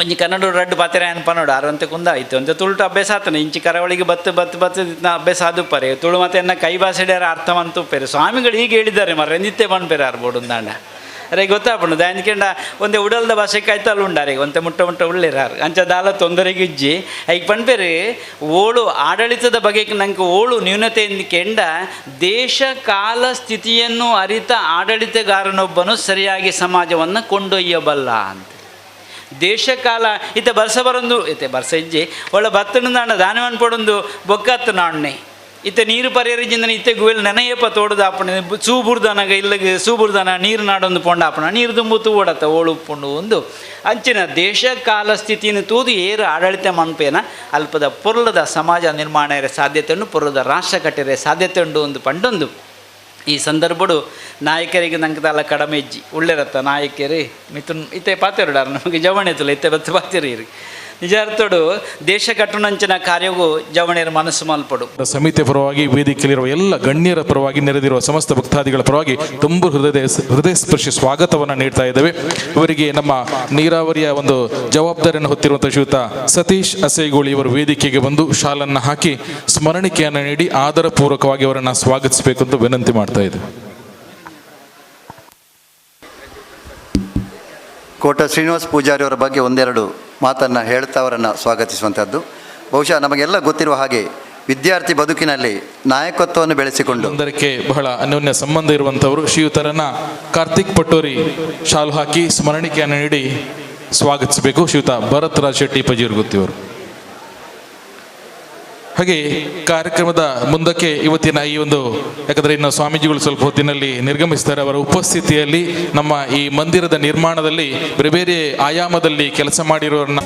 ಒಂಜಿ ಕನ್ನಡ ರಡ್ಡು ಪಾತ್ರೆ ಅನ್ಪನೋಡು ಆರಂತೆ ಕುಂದ ಆಯಿತು ಅಂತ ತುಳುಟು ಅಭ್ಯಾಸ ಆತನ ಇಂಚಿ ಕರಾವಳಿಗೆ ಬತ್ತು ಬತ್ತು ಬತ್ತು ಅಭ್ಯಾಸ ಆದುಪ್ಪರೆ ತುಳು ಮತ್ತೆ ಎನ್ನ ಕೈ ಭಾಷೆಡ್ಯಾರ ಅರ್ಥ ಅಂತುಪ್ಪೇರು ಸ್ವಾಮಿಗಳು ಹೀಗೆ ಹೇಳಿದ್ದಾರೆ ಮರ ನಿತ್ಯ ಪನ್ಪೇರು ಆರ್ಬೋಡು ಅಂದಾಂಡ ಅರೆ ಗೊತ್ತಾಪುಂಡು ದಾನಿಕೆಂಡ ಒಂದೇ ಉಡಲ್ದ ಭಾಷೆ ಕಾಯ್ತಲ್ಲ ಉಂಡಾರೆ ಒಂತೆ ಮುಟ್ಟ ಮುಟ್ಟ ಉಳ್ಳೇರಾರು ಅಂಚ ದಾಲ ತೊಂದರೆಗೆ ಇಜ್ಜಿ ಐಕ್ ಪನ್ಪೇರು ಓಳು ಆಡಳಿತದ ಬಗೆಗೆ ನಂಗೆ ಓಳು ನ್ಯೂನತೆ ಕೆಂಡ ದೇಶ ಕಾಲ ಸ್ಥಿತಿಯನ್ನು ಅರಿತ ಆಡಳಿತಗಾರನೊಬ್ಬನು ಸರಿಯಾಗಿ ಸಮಾಜವನ್ನು ಕೊಂಡೊಯ್ಯಬಲ್ಲ ಅಂತ. ದೇಶಕಾಲ ಇತ್ತ ಬರ್ಸ ಬರೊಂದು ಇತ್ತೆ ಬರ್ಸ ಇಜ್ಜಿ ಒಳ್ಳೆ ಬತ್ತನದಾಂಡ ದಾನವನ್ ಪಡೊಂದು ಬೊಕ್ಕತ್ತು ನಾಣ್ಣೆ ಇತ್ತೆ ನೀರು ಪರಿಹರಿಜಿಂದ ಇತ್ತೆ ಗುವೆಲ್ ನೆನೆಯಪ್ಪ ತೋಡುದ ಆಪಣೆ ಸೂಬುರ್ದನಗ ಇಲ್ಲಗೆ ಸೂಬುರ್ದನ ನೀರು ನಾಡೊಂದು ಪೊಂಡ ಆಪಣ ನೀರು ತುಂಬು ತೂವಡತ್ತ ಓಳು ಉಪ್ಪುಂಡು ಒಂದು ಅಂಚಿನ ದೇಶ ಕಾಲ ಸ್ಥಿತಿಯನ್ನು ತೂದು ಏರು ಆಡಳಿತ ಮನ್ಪೇನ ಅಲ್ಪದ ಪೊರ್ಲದ ಸಮಾಜ ನಿರ್ಮಾಣ ಇರೋ ಸಾಧ್ಯತೆ ಉಂಟು, ಪೊರ್ಲದ ರಾಷ್ಟ್ರ ಕಟ್ಟಿರೋ ಸಾಧ್ಯತೆ ಉಂಟು ಒಂದು ಪಂಡೊಂದು ಈ ಸಂದರ್ಭಡು ನಾಯಕರಿಗೆ ನಂಗೆ ಕಡಿಮೆ ಇಜ್ಜಿ ಉಳ್ಳೇರತ್ತ ನಾಯಕರು ಮಿಥುನ್ ಇತ್ತೆ ಪಾತೆರುಡಾರ ನಮಗೆ ಜವಣೆ ತುಲ ಇತ್ತೆ ಬತ್ತು ಪಾತೆರಿ ನಿಜಾರ್ಥೋಡು ದೇಶ ಕಟ್ಟುನಂಚಿನ ಕಾರ್ಯವು ಜವಣಿಯರ ಮನಸ್ಸು ಮಲ್ಪಡು. ಸಮಿತಿಯ ಪರವಾಗಿ ವೇದಿಕೆಯಲ್ಲಿರುವ ಎಲ್ಲ ಗಣ್ಯರ ಪರವಾಗಿ ನೆರೆದಿರುವ ಸಮಸ್ತ ಭಕ್ತಾದಿಗಳ ಪರವಾಗಿ ತುಂಬ ಹೃದಯ ಸ್ಪರ್ಶಿ ಸ್ವಾಗತವನ್ನು ನೀಡ್ತಾ ಇದ್ದೇವೆ. ಇವರಿಗೆ ನಮ್ಮ ನೀರಾವರಿಯ ಒಂದು ಜವಾಬ್ದಾರಿಯನ್ನು ಹೊತ್ತಿರುವಂತಹ ಶ್ರೀಯುತ ಸತೀಶ್ ಅಸೇಗೋಳಿ ಇವರು ವೇದಿಕೆಗೆ ಬಂದು ಶಾಲನ್ನು ಹಾಕಿ ಸ್ಮರಣಿಕೆಯನ್ನು ನೀಡಿ ಆದರ ಪೂರ್ವಕವಾಗಿ ಅವರನ್ನು ಸ್ವಾಗತಿಸಬೇಕು ಅಂತ ವಿನಂತಿ ಮಾಡ್ತಾ ಇದ್ದೇವೆ. ಕೋಟ ಶ್ರೀನಿವಾಸ ಪೂಜಾರಿ ಅವರ ಬಗ್ಗೆ ಒಂದೆರಡು ಮಾತನ್ನು ಹೇಳ್ತಾ ಅವರನ್ನು ಸ್ವಾಗತಿಸುವಂಥದ್ದು. ಬಹುಶಃ ನಮಗೆಲ್ಲ ಗೊತ್ತಿರುವ ಹಾಗೆ ವಿದ್ಯಾರ್ಥಿ ಬದುಕಿನಲ್ಲಿ ನಾಯಕತ್ವವನ್ನು ಬೆಳೆಸಿಕೊಂಡು ಒಂದಕ್ಕೆ ಬಹಳ ಅನ್ಯೋನ್ಯ ಸಂಬಂಧ ಇರುವಂಥವರು ಶ್ರೀಯುತರನ್ನ ಕಾರ್ತಿಕ್ ಪಟೋರಿ ಶಾಲು ಹಾಕಿ ಸ್ಮರಣಿಕೆಯನ್ನು ನೀಡಿ ಸ್ವಾಗತಿಸಬೇಕು. ಶ್ರೀಯುತ ಭರತ್ ರಾಜ್ ಶೆಟ್ಟಿ ಪಜೀರ್ಗುತ್ತಿವರು. ಹಾಗೆ ಕಾರ್ಯಕ್ರಮದ ಮುಂದಕ್ಕೆ ಇವತ್ತಿನ ಈ ಒಂದು, ಯಾಕಂದರೆ ಇನ್ನು ಸ್ವಾಮೀಜಿಗಳು ಸ್ವಲ್ಪ ಹೊತ್ತಿನಲ್ಲಿ ನಿರ್ಗಮಿಸ್ತಾರೆ, ಅವರ ಉಪಸ್ಥಿತಿಯಲ್ಲಿ ನಮ್ಮ ಈ ಮಂದಿರದ ನಿರ್ಮಾಣದಲ್ಲಿ ಬೇರೆ ಬೇರೆ ಆಯಾಮದಲ್ಲಿ ಕೆಲಸ ಮಾಡಿರೋರನ್ನ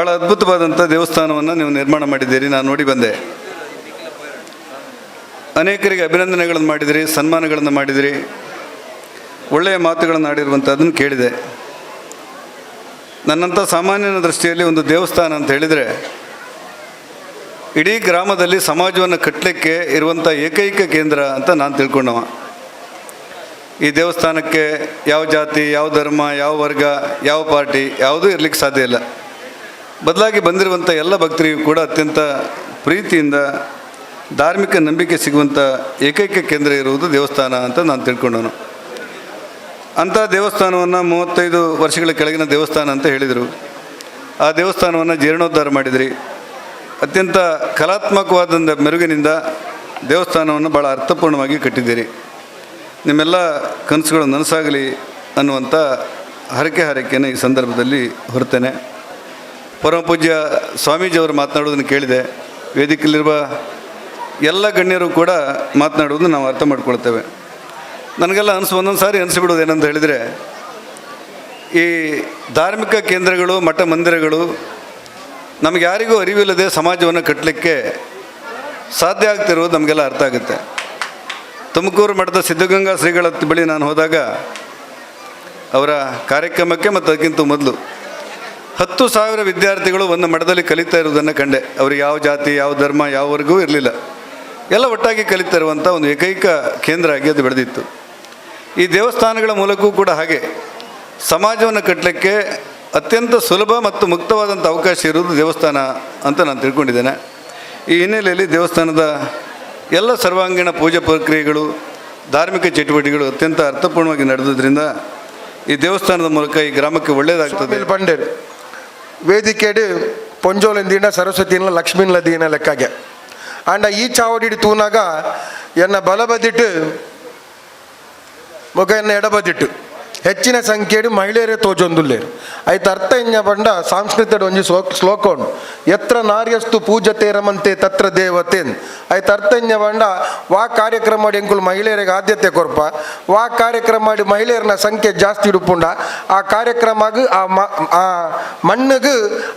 ಭಾಳ ಅದ್ಭುತವಾದಂಥ ದೇವಸ್ಥಾನವನ್ನು ನೀವು ನಿರ್ಮಾಣ ಮಾಡಿದ್ದೀರಿ. ನಾನು ನೋಡಿ ಬಂದೆ. ಅನೇಕರಿಗೆ ಅಭಿನಂದನೆಗಳನ್ನು ಮಾಡಿದಿರಿ, ಸನ್ಮಾನಗಳನ್ನು ಮಾಡಿದಿರಿ, ಒಳ್ಳೆಯ ಮಾತುಗಳನ್ನು ಆಡಿರುವಂಥದ್ದನ್ನು ಕೇಳಿದೆ. ನನ್ನಂಥ ಸಾಮಾನ್ಯನ ದೃಷ್ಟಿಯಲ್ಲಿ ಒಂದು ದೇವಸ್ಥಾನ ಅಂತ ಹೇಳಿದರೆ ಇಡೀ ಗ್ರಾಮದಲ್ಲಿ ಸಮಾಜವನ್ನು ಕಟ್ಟಲಿಕ್ಕೆ ಇರುವಂಥ ಏಕೈಕ ಕೇಂದ್ರ ಅಂತ ನಾನು ತಿಳ್ಕೊಂಡವ. ಈ ದೇವಸ್ಥಾನಕ್ಕೆ ಯಾವ ಜಾತಿ, ಯಾವ ಧರ್ಮ, ಯಾವ ವರ್ಗ, ಯಾವ ಪಾರ್ಟಿ ಯಾವುದೂ ಇರಲಿಕ್ಕೆ ಸಾಧ್ಯ ಇಲ್ಲ. ಬದಲಾಗಿ ಬಂದಿರುವಂಥ ಎಲ್ಲ ಭಕ್ತರಿಗೂ ಕೂಡ ಅತ್ಯಂತ ಪ್ರೀತಿಯಿಂದ ಧಾರ್ಮಿಕ ನಂಬಿಕೆ ಸಿಗುವಂಥ ಏಕೈಕ ಕೇಂದ್ರ ಇರುವುದು ದೇವಸ್ಥಾನ ಅಂತ ನಾನು ತಿಳ್ಕೊಂಡವನು. ಅಂಥ ದೇವಸ್ಥಾನವನ್ನು 35 ವರ್ಷಗಳ ಕೆಳಗಿನ ದೇವಸ್ಥಾನ ಅಂತ ಹೇಳಿದರು. ಆ ದೇವಸ್ಥಾನವನ್ನು ಜೀರ್ಣೋದ್ಧಾರ ಮಾಡಿದ್ರಿ. ಅತ್ಯಂತ ಕಲಾತ್ಮಕವಾದ ಮೆರುಗಿನಿಂದ ದೇವಸ್ಥಾನವನ್ನು ಭಾಳ ಅರ್ಥಪೂರ್ಣವಾಗಿ ಕಟ್ಟಿದ್ದೀರಿ. ನಿಮ್ಮೆಲ್ಲ ಕನಸುಗಳು ನನಸಾಗಲಿ ಅನ್ನುವಂಥ ಹರಕೆಯನ್ನು ಈ ಸಂದರ್ಭದಲ್ಲಿ ಹೊರ್ತೇನೆ. ಪರಮಪೂಜ್ಯ ಸ್ವಾಮೀಜಿಯವರು ಮಾತನಾಡುವುದನ್ನು ಕೇಳಿದೆ. ವೇದಿಕೆಯಲ್ಲಿರುವ ಎಲ್ಲ ಗಣ್ಯರು ಕೂಡ ಮಾತನಾಡುವುದನ್ನು ನಾವು ಅರ್ಥ ಮಾಡ್ಕೊಳ್ತೇವೆ. ನನಗೆಲ್ಲ ಒಂದೊಂದು ಸಾರಿ ಅನಿಸ್ಬಿಡೋದು ಏನಂತ ಹೇಳಿದರೆ, ಈ ಧಾರ್ಮಿಕ ಕೇಂದ್ರಗಳು, ಮಠ ಮಂದಿರಗಳು ನಮಗೆ ಯಾರಿಗೂ ಅರಿವಿಲ್ಲದೆ ಸಮಾಜವನ್ನು ಕಟ್ಟಲಿಕ್ಕೆ ಸಾಧ್ಯ ಆಗ್ತಿರೋದು ನಮಗೆಲ್ಲ ಅರ್ಥ ಆಗುತ್ತೆ. ತುಮಕೂರು ಮಠದ ಸಿದ್ಧಗಂಗಾ ಶ್ರೀಗಳ ಬಳಿ ನಾನು ಹೋದಾಗ ಅವರ ಕಾರ್ಯಕ್ರಮಕ್ಕೆ ಮತ್ತು ಅದಕ್ಕಿಂತ ಮೊದಲು 10,000 ವಿದ್ಯಾರ್ಥಿಗಳು ಒಂದು ಮಠದಲ್ಲಿ ಕಲಿತಾ ಇರುವುದನ್ನು ಕಂಡೆ. ಅವ್ರಿಗೆ ಯಾವ ಜಾತಿ, ಯಾವ ಧರ್ಮ, ಯಾವ ವರ್ಗವೂ ಇರಲಿಲ್ಲ. ಎಲ್ಲ ಒಟ್ಟಾಗಿ ಕಲಿತಾ ಇರುವಂಥ ಒಂದು ಏಕೈಕ ಕೇಂದ್ರ ಆಗಿ ಅದು ಬೆಳೆದಿತ್ತು. ಈ ದೇವಸ್ಥಾನಗಳ ಮೂಲಕವೂ ಕೂಡ ಹಾಗೆ ಸಮಾಜವನ್ನು ಕಟ್ಟಲಿಕ್ಕೆ ಅತ್ಯಂತ ಸುಲಭ ಮತ್ತು ಮುಕ್ತವಾದಂಥ ಅವಕಾಶ ಇರುವುದು ದೇವಸ್ಥಾನ ಅಂತ ನಾನು ತಿಳ್ಕೊಂಡಿದ್ದೇನೆ. ಈ ಹಿನ್ನೆಲೆಯಲ್ಲಿ ದೇವಸ್ಥಾನದ ಎಲ್ಲ ಸರ್ವಾಂಗೀಣ ಪೂಜಾ ಪ್ರಕ್ರಿಯೆಗಳು, ಧಾರ್ಮಿಕ ಚಟುವಟಿಕೆಗಳು ಅತ್ಯಂತ ಅರ್ಥಪೂರ್ಣವಾಗಿ ನಡೆದದ್ರಿಂದ ಈ ದೇವಸ್ಥಾನದ ಮೂಲಕ ಈ ಗ್ರಾಮಕ್ಕೆ ಒಳ್ಳೆಯದಾಗ್ತದೆ. ಬಂಡೇರು ವೇದಿಕೆಡು ಪೊಂಜೋಲಿಂದಿನ ಸರಸ್ವತಿನ ಲಕ್ಷ್ಮೀನ ದೀನ ಲೆಕ್ಕಾಗೆ ಆಂಡ ಈ ಚಾವಡಿ ತೂನಾಗ ಎನ್ನ ಬಲ ಬದಿಟ್ಟು ಮುಖ ಎನ್ನ ಎಡಬದಿಟ್ಟು ಹೆಚ್ಚಿನ ಸಂಖ್ಯೆಡು ಮಹಿಳೆಯರೇ ತೋಜೊಂದುಲ್ಲೇರು. ಆಯ್ತು ಅರ್ಥ ಇಂಜ ಬಂಡ ಸಾಂಸ್ಕೃತಿಕ ಒಂಜಿ ಶ್ಲೋಕ ಉಂಡು, ಎತ್ರ ನಾರ್ಯಸ್ತು ಪೂಜತೆ ರಮಂತೆ ತತ್ರ ದೇವತೆ. ಆಯ್ತು ಅರ್ಥ ಇಂಜ ಬಂಡ ವಾ ಕಾರ್ಯಕ್ರಮ ಮಾಡಿ ಎಂಕುಲು ಮಹಿಳೆಯರಿಗೆ ಆದ್ಯತೆ ಕೊರ್ಪ, ವಾ ಕಾರ್ಯಕ್ರಮ ಮಾಡಿ ಮಹಿಳೆಯರನ್ನ ಸಂಖ್ಯೆ ಜಾಸ್ತಿ ಇಡುಪುಂಡ ಆ ಕಾರ್ಯಕ್ರಮಗ್ ಆ ಮಣ್ಣುಗು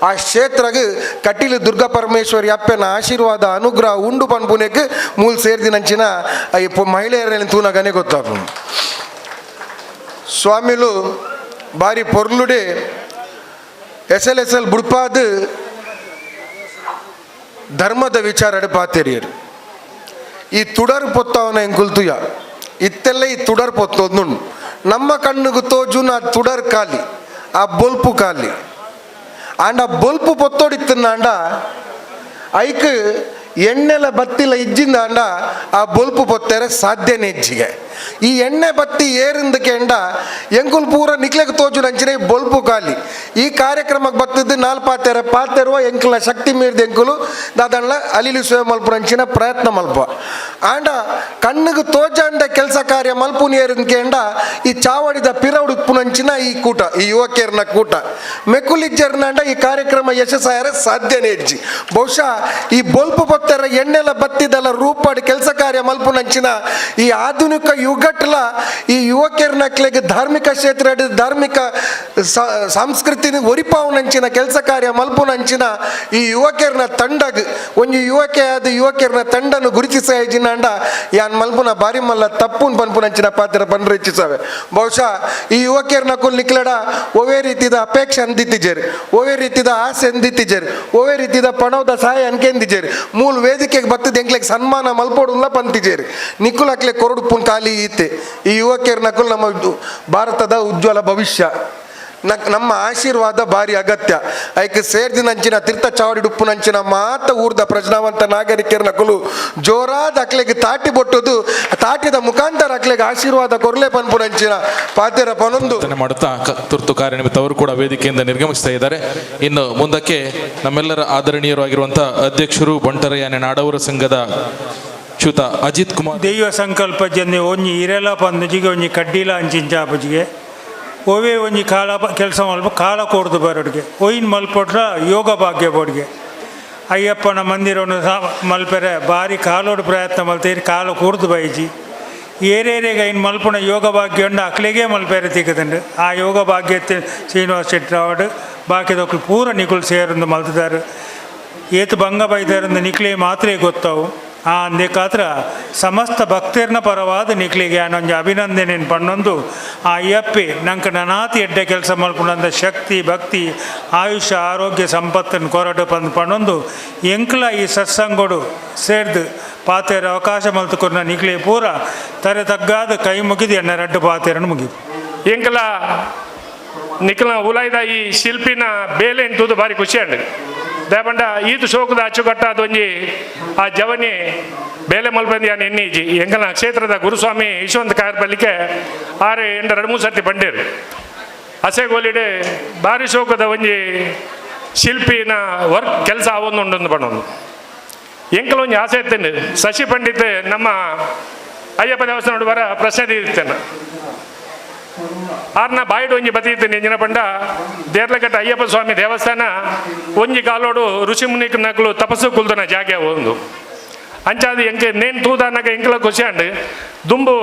ಆ ಕ್ಷೇತ್ರಗ್ ಕಟೀಲು ದುರ್ಗಾ ಪರಮೇಶ್ವರಿ ಅಪ್ಪನ ಆಶೀರ್ವಾದ ಅನುಗ್ರಹ ಉಂಡು ಪನ್ಪುನೆಕ್ ಮೂಲ ಸೇರ್ದಿನಂಚಿನ ಮಹಿಳೆಯರ ತೂನಗನೆ ಗೊತ್ತಾಪುಂಡು. ಸ್ವಾಮಿಲು ಬಾರಿ ಪೊರ್ಲುಡೆ ಎಸೆಲ್ ಎಸೆಲ್ ಬುಡ್ಪಾದ ಧರ್ಮದ ವಿಚಾರಡು ಪಾತೆರಿಯರು. ಈ ತುಡರ್ ಪೊತ್ತವನ ಎಂಕುಲ್ತುಯ ಇತ್ತೆಲ್ಲ ಈ ತುಡರ್ ಪೊತ್ತೋದು ನಮ್ಮ ಕಣ್ಣುಗು ತೋಜುನ ತುಡರ್ ಖಾಲಿ, ಆ ಬೊಲ್ಪು ಖಾಲಿ. ಆಂಡ ಬೊಲ್ಪು ಪೊತ್ತೋಡಿತ್ತಂಡ ಐಕ್ ಎಣ್ಣೆಲ ಬತ್ತಿಲ ಇಜ್ಜಿಂದ ಆಂಡ ಆ ಬೊಲ್ಪು ಪೊತ್ತೆರೆ ಸಾಧ್ಯನೇ ಇಜ್ಜಿಗೆ. ಈ ಎಣ್ಣೆ ಬತ್ತಿ ಏರಿಂದಕ್ಕೆ ಎಂಡ ಎಂಕುಲ್ ಪೂರ ನಿಕ್ಲೆಗ್ ತೋಜು ನಂಚಿನ ಈ ಬೊಲ್ಪು ಖಾಲಿ. ಈ ಕಾರ್ಯಕ್ರಮಕ್ಕೆ ಬತ್ತಿದ್ದು ನಾಲ್ ಪಾತೆರೆ ಪಾತೆರುವ ಎಂಕುಲ ಶಕ್ತಿ ಮೀರಿದ ಎಂಕುಲು ದಾದಣ್ಣ ಅಲಿಲಿ ಸೇವೆ ಮಲ್ಪು ನಂಚಿನ ಪ್ರಯತ್ನ ಮಲ್ಪ. ಆಂಡ ಕಣ್ಣಿಗೆ ತೋಜಾಂಡ ಕೆಲಸ ಕಾರ್ಯ ಮಲ್ಪು ಏರಿಂದಕ್ಕೆ ಎಂಡ ಈ ಚಾವಡಿದ ಪಿರವುಡುಪ್ಪು ನಂಚಿನ ಈ ಕೂಟ, ಈ ಯುವಕಿಯರ್ನ ಕೂಟ ಮೆಕುಲಿಜ್ಜರ್ನಾಂಡ ಈ ಕಾರ್ಯಕ್ರಮ ಯಶಸ್ಸಾಯರ ಸಾಧ್ಯನೇ ಇಜ್ಜಿ. ಬಹುಶಃ ಈ ಬೊಲ್ಪು ಪೊತ್ತೆರ ಎಣ್ಣೆಲ ಬತ್ತಿದೆಲ್ಲ ರೂಪಾಡಿ ಕೆಲಸ ಕಾರ್ಯ ಮಲ್ಪು ನಂಚಿನ ಈ ಆಧುನಿಕ ಯುಗಟ್ಲ ಈ ಯುವಕಿಯರ್ನಕ್ಲೆಗ್ ಧಾರ್ಮಿಕ ಕ್ಷೇತ್ರ ಧಾರ್ಮಿಕ ಸಂಸ್ಕೃತಿನ ಒರಿಪಾವು ನಂಚಿನ ಕೆಲಸ ಕಾರ್ಯ ಮಲ್ಪು ನಂಚಿನ ಈ ಯುವಕಿಯರ್ನ ತಂಡಗ್ ಒಂಜಿ ಯುವಕೆ ಆದ ಯುವಕಿಯರ್ನ ತಂಡನ್ನು ಗುರುತಿಸಾಯಿಜಿನಾಂಡ ಯಾನ್ ಮಲ್ಪುನ ಬಾರಿ ಮಲ್ಲ ತಪ್ಪುನ್ ಪನ್ಪು ನಂಚಿನ ಪಾತ್ರ ಪನ್ರು ಹೆಚ್ಚಿಸವೆ. ಬಹುಶಃ ಈ ಯುವಕಿಯರ್ನ ಕುಲ್ ನಿಕ್ಲಡ ಒವೇ ರೀತಿದ ಅಪೇಕ್ಷೆ ಅಂದಿತ್ತಿಜೇರು, ಒವೇ ರೀತಿದ ಆಸೆ ಅಂದಿತ್ತಿಜೇರು, ಒವೇ ರೀತಿದ ಪಣವದ ಸಹಾಯ ಅನ್ಕೆಂದಿಜೇರು. ಮೂಲ ವೇದಿಕೆಗೆ ಬತ್ತದ ಎಂಕ್ಲೆಗ್ ಸನ್ಮಾನ ಮಲ್ಪೋಡುಲ್ಲ ಪಂತಿಜೇರು ನಿಕ್ಕುಲಕ್ಲೆ ಕೊರಡುಪ್ಪುನ್ ಖಾಲಿ ಈತೆ. ಈ ಯುವಕಿಯರ್ ನಕುಲ್ ನಮ್ಮ ಭಾರತದ ಉಜ್ವಲ ಭವಿಷ್ಯ, ನಮ್ಮ ಆಶೀರ್ವಾದ ಭಾರಿ ಅಗತ್ಯ. ಐಕ್ ಸೇರ್ದಿನಂಚಿನ ತೀರ್ಥ ಚಾವಡಿ ಉಪ್ಪುನಂಚಿನ ಮಾತ ಊರ್ದ ಪ್ರಜ್ಞಾವಂತ ನಾಗರಿಕರ ನಕಲು ಜೋರಾದ ಅಕ್ಲೆಗೆ ತಾಟಿ ಬೊಟ್ಟುದು ತಾಟಿದ ಮುಖಾಂತರ ಅಕ್ಲೆಗೆ ಆಶೀರ್ವಾದ ಕೊರ್ಲೆ ಪನ್ಪುನಂಚಿನ ಪಾತೆರ ಪನೊಂದು ಮಾಡುತ್ತಾ ತುರ್ತು ಕಾರ್ಯನಿಮಿತ್ತ ಅವರು ಕೂಡ ವೇದಿಕೆಯಿಂದ ನಿರ್ಗಮಿಸ್ತಾ ಇದ್ದಾರೆ. ಇನ್ನು ಮುಂದಕ್ಕೆ ನಮ್ಮೆಲ್ಲರ ಆದರಣೀಯರು ಆಗಿರುವಂತಹ ಅಧ್ಯಕ್ಷರು ಬಂಟರಯಾನೆ ನಾಡವರ ಸಂಘದ ಚ್ಯುತ ಅಜಿತ್ ಕುಮಾರ್. ದೈವ ಸಂಕಲ್ಪ ಜನ ಒಂಜಿ ಇರೆಲ ಪಂದುಜಿಗೆ ಒಂಜಿ ಕಡ್ಡಿಲ ಅಂಚಿಂಚಾಪುಜಿಗೆ ಒವೇ ಒಂಜಿ ಕಾಲ ಕೆಲಸ ಮಲ್ಪ ಕಾಲ ಕೊಡ್ದು ಬರೋಡಿಗೆ ಒಯ್ನ್ ಮಲ್ಪೊಟ್ರ ಯೋಗ ಭಾಗ್ಯ ಬೋಡಿಗೆ ಅಯ್ಯಪ್ಪನ ಮಂದಿರವನ್ನು ಮಲ್ಪೆರೆ ಬಾರಿ ಕಾಲೋಡು ಪ್ರಯತ್ನ ಮಲ್ತೀರಿ ಕಾಲು ಕೂರ್ದು ಬೈಜಿ ಏರೇರಿಗೆ ಇನ್ನು ಮಲ್ಪುನ ಯೋಗ ಭಾಗ್ಯ ಉಂಡು ಅಕ್ಲೆಗೆ ಮಲ್ಪೆರೆ ತಿಕ್ಕದಂಡು ಆ ಯೋಗ ಭಾಗ್ಯ ಶ್ರೀನಿವಾಸ ಶೆಟ್ಟರವಾಡು ಬಾಕಿದಕ್ಲು ಪೂರ ನಿಕುಲು ಸೇರೊಂದು ಮಲ್ತುದಾರ್ ಏತ್ ಭಂಗ ಬೈದಾರಂದು ನಿಕ್ಲೆ ಮಾತ್ರ ಗೊತ್ತಾವು ಆ ಅಂದೆಕಾತ್ರ ಸಮಸ್ತ ಭಕ್ತರ್ನ ಪರವಾದ ನಿಕ್ಲಿಗೆ ಆನೊಂಜಿ ಅಭಿನಂದನೆ ಪಣ್ಣೊಂದು ಆ ಅಯ್ಯಪ್ಪೆ ನಂಗೆ ನನಾತಿ ಎಡ್ಡೆ ಕೆಲಸ ಮಲ್ಪುನಂತ ಶಕ್ತಿ ಭಕ್ತಿ ಆಯುಷ್ಯ ಆರೋಗ್ಯ ಸಂಪತ್ತನ್ನು ಕೊರಡು ಪಂದ್ ಪಣ್ಣೊಂದು ಎಂಕ್ಲ ಈ ಸತ್ಸಂಗೋಡು ಸೇರ್ದು ಪಾತೆರ ಅವಕಾಶ ಮಲ್ತುಕೊರ್ನ ನಿಕ್ಲೆ ಪೂರ ತರೆ ತಗ್ಗಾದ ಕೈ ಮುಗಿದು ಎನ್ನ ರಡ್ಡು ಪಾತೆರನ್ನು ಮುಗಿದು. ಎಂಕಲ ನಿಕ್ಲ ಉಲಾಯ್ದ ಈ ಶಿಲ್ಪಿನ ಬೇಲೆ ಎಂತುದು ಭಾರಿ ಖುಷಿ ಅಂಡ್ ದೇಪಂಡ ಈತು ಶೋಕದ ಅಚ್ಚುಕಟ್ಟ ಅದೊಂಜಿ ಆ ಜವನಿ ಬೇಲೆ ಮಲ್ಪಂದಿ ಯಾನ್ ಎನ್ನಿಜಿ ಎಂಕಲ್ನ ಕ್ಷೇತ್ರದ ಗುರುಸ್ವಾಮಿ ಯಶವಂತ ಕಾಯರ್ ಬಲ್ಲಿಕೆ 6 8 2 3 ಸರ್ತಿ ಬಂಡೇರು ಅಸೆಗೋಲಿಡೆ ಭಾರಿ ಶೋಕದ ಒಂಜಿ ಶಿಲ್ಪಿನ ವರ್ಕ್ ಕೆಲಸ ಅವೊಂದು ಉಂಡೊಂದು ಬಣ್ಣೊಂದು ಎಂಕಲ ಒಂಜಿ ಆಸೆ ಇತ್ತೇನೆ ಶಶಿ ಪಂಡಿತ್ ನಮ್ಮ ಅಯ್ಯಪ್ಪ ದೇವಸ್ಥಾನ ಬರ ಪ್ರಶ್ನೆ ಇತ್ತೇನೆ ಆರ್ನ ಬಾಯಿಡು ಒಂಜಿ ಬತ್ತಿತ್ತೇನೆ ಎಂಜಿನ ಪಂಡ ದೇರ್ಲಕಟ್ಟ ಅಯ್ಯಪ್ಪ ಸ್ವಾಮಿ ದೇವಸ್ಥಾನ ಒಂಜಿ ಕಾಲೋಡು ಋಷಿ ಮುನಿಕ್ ನಕಲು ತಪಸ್ಸು ಕುಲ್ದನ ಜಾಗೆ ಒಂದು ಅಂಚಾದ ಎಂಕೆ ನೇನ್ ತೂದಾನಕ ಎಂಕಲ ಖುಷಿ ಅಂಡ್ ದುಂಬು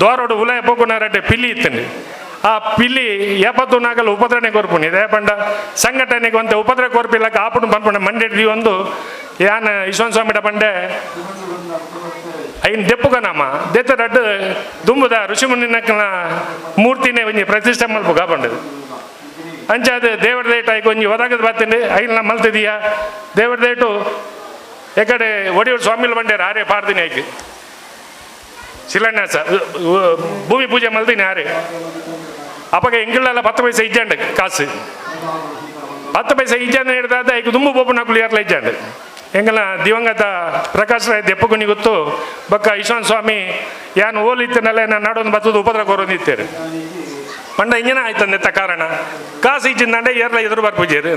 ದ್ವಾರೋಡು ಉಲಯ ಪೋಕುನಾರಟ್ಟೆ ಪಿಲ್ಲಿ ಇತ್ತೇನೆ ಆ ಪಿಲ್ಲಿ ಏಪತ್ತು ನಾಗಲು ಉಪದ್ರನೆ ಕೊರ್ಪುನಿ ದೇಪಂಡ ಸಂಘಟನೆಗೆ ಒಂತೆ ಉಪದ್ರ ಕೊರ್ಪಿಲ್ಲಕ ಆಪುಡು ಪನ್ಪುಣ ಮಂಡೆ ಒಂದು ಯಾನ ಈಶ್ವರ ಸ್ವಾಮಿಡ ಪಂಡೆ ಐನ್ ದೆಪ್ಪುಗನಾಮ ದೆತ್ತ ರಡ್ಡು ದುಂಬುದ ಋಷಿಮುನಿನಕನ ಮೂರ್ತಿನೇ ಒಂಜಿ ಪ್ರತಿಷ್ಠೆ ಮಲ್ಪುಗ ಪಂಡದು ಅಂಚಾದ ದೇವರ ದೇಟ ಐಕ್ ಒಂಜಿ ಒದಗದ ಬತ್ತಿಂಡು ಐನ್ ಮಲ್ತಿದೀಯ ದೇವರ ದೇಟು ಎಕಡೆ ಒಡಿಯೂರು ಸ್ವಾಮಿಲು ಬಂಡೇರು ಆರೆ ಪಾರ್ದಿನಿ ಐಕ್ ಶಿಲಾನ್ಯಾಸ ಭೂಮಿ ಪೂಜೆ ಮಲ್ದಿನಿ ಆರೆ ಅಪ್ಪಗ ಎಂಗಿಲ್ಲ 10 ಪೈಸೆ ಇಜ್ಜಂಡು ಕಾಸು 10 ಪೈಸೆ ಇಜ್ಜಂಡು ಹಿಡ್ದಾದ ಐಕ್ ದುಂಬು ಬೋಪು ಏರ್ಲ ಇಜ್ಜಂಡು ಎಂಗಲ ದಿವಂಗತ ಪ್ರಕಾಶ್ ರಾಯ್ ದೆಪ್ಪಗುನಿ ಗೊತ್ತು ಬಕ್ಕ ಈಶ್ವರ ಸ್ವಾಮಿ ಯಾನ್ ಓಲ್ ಇತ್ತನಲ್ಲ ನಾನು ನಾಡೊಂದು ಬತ್ತದ ಉಪದ್ರ ಕೊರೊಂದು ಇತ್ತೇರು ಪಂಡ ಇಂಜನ ಆಯ್ತಂದೆತ್ತ ಕಾರಣ ಕಾಸು ಇಜ್ಜಿಂದಂಡೆ ಏರ್ಲ ಎದುರು ಬರ್ಪುಜೇರು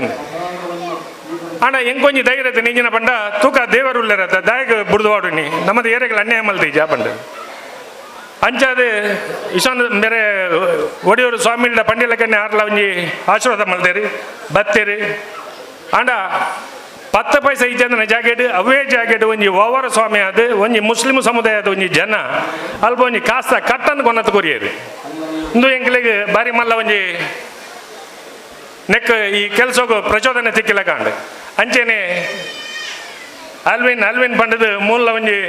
ಅಣ್ಣ ಎಂಕೊಂಜಿ ಧೈರ್ಯ ಇಂಜಿನ ಪಂಡ ತೂಕ ದೇವರುಲ್ಲರತ್ತ ದಾಯಕ ಬುಡ್ದು ನಮ್ಮದು ಏರೆಗಳ ಅನ್ಯಾಯ ಮಲ್ತೀಜ ಪಂಡ ಅಂಚಾದ ಈಶಾನ್ ಬೇರೆ ಒಡಿಯೂರು ಸ್ವಾಮಿಲ್ಡ ಪಂಡಿಲಕನ್ನೇ ಆರ್ಲ ಒಂಜಿ ಆಶೀರ್ವಾದ ಮಲ್ತೇರಿ ಬತ್ತೇರಿ ಅಂಡ 10 ಪೈಸೆ ಇಜ್ಜಂದನ ಜಾಕೆಟ್ ಅವೇ ಜಾಕೆಟ್ ಒಂಜಿ ಓವರ ಸ್ವಾಮಿ ಅದು ಒಂಜಿ ಮುಸ್ಲಿಂ ಸಮುದಾಯದ ಒಂಜಿ ಜನ ಅಲ್ಪ ಒಂಜಿ ಕಾಸ್ತ ಕಟ್ಟನ್ನು ಕೊನತ್ತು ಕೊರಿಯರು ಇಂದು ಎಂಕ್ಲೆಗ್ ಬಾರಿ ಮಲ್ಲ ಒಂಜಿ ನೆಕ್ ಈ ಕೆಲಸಕ್ಕೂ ಪ್ರಚೋದನೆ ತಿಕ್ಕಿಲ್ಲ ಕಾಂಡು ಅಂಚೆನೆ ಅಲ್ವಿನ್ ಅಲ್ವಿನ್ ಪಂಡದು ಮೂಲ ಒಂಜಿ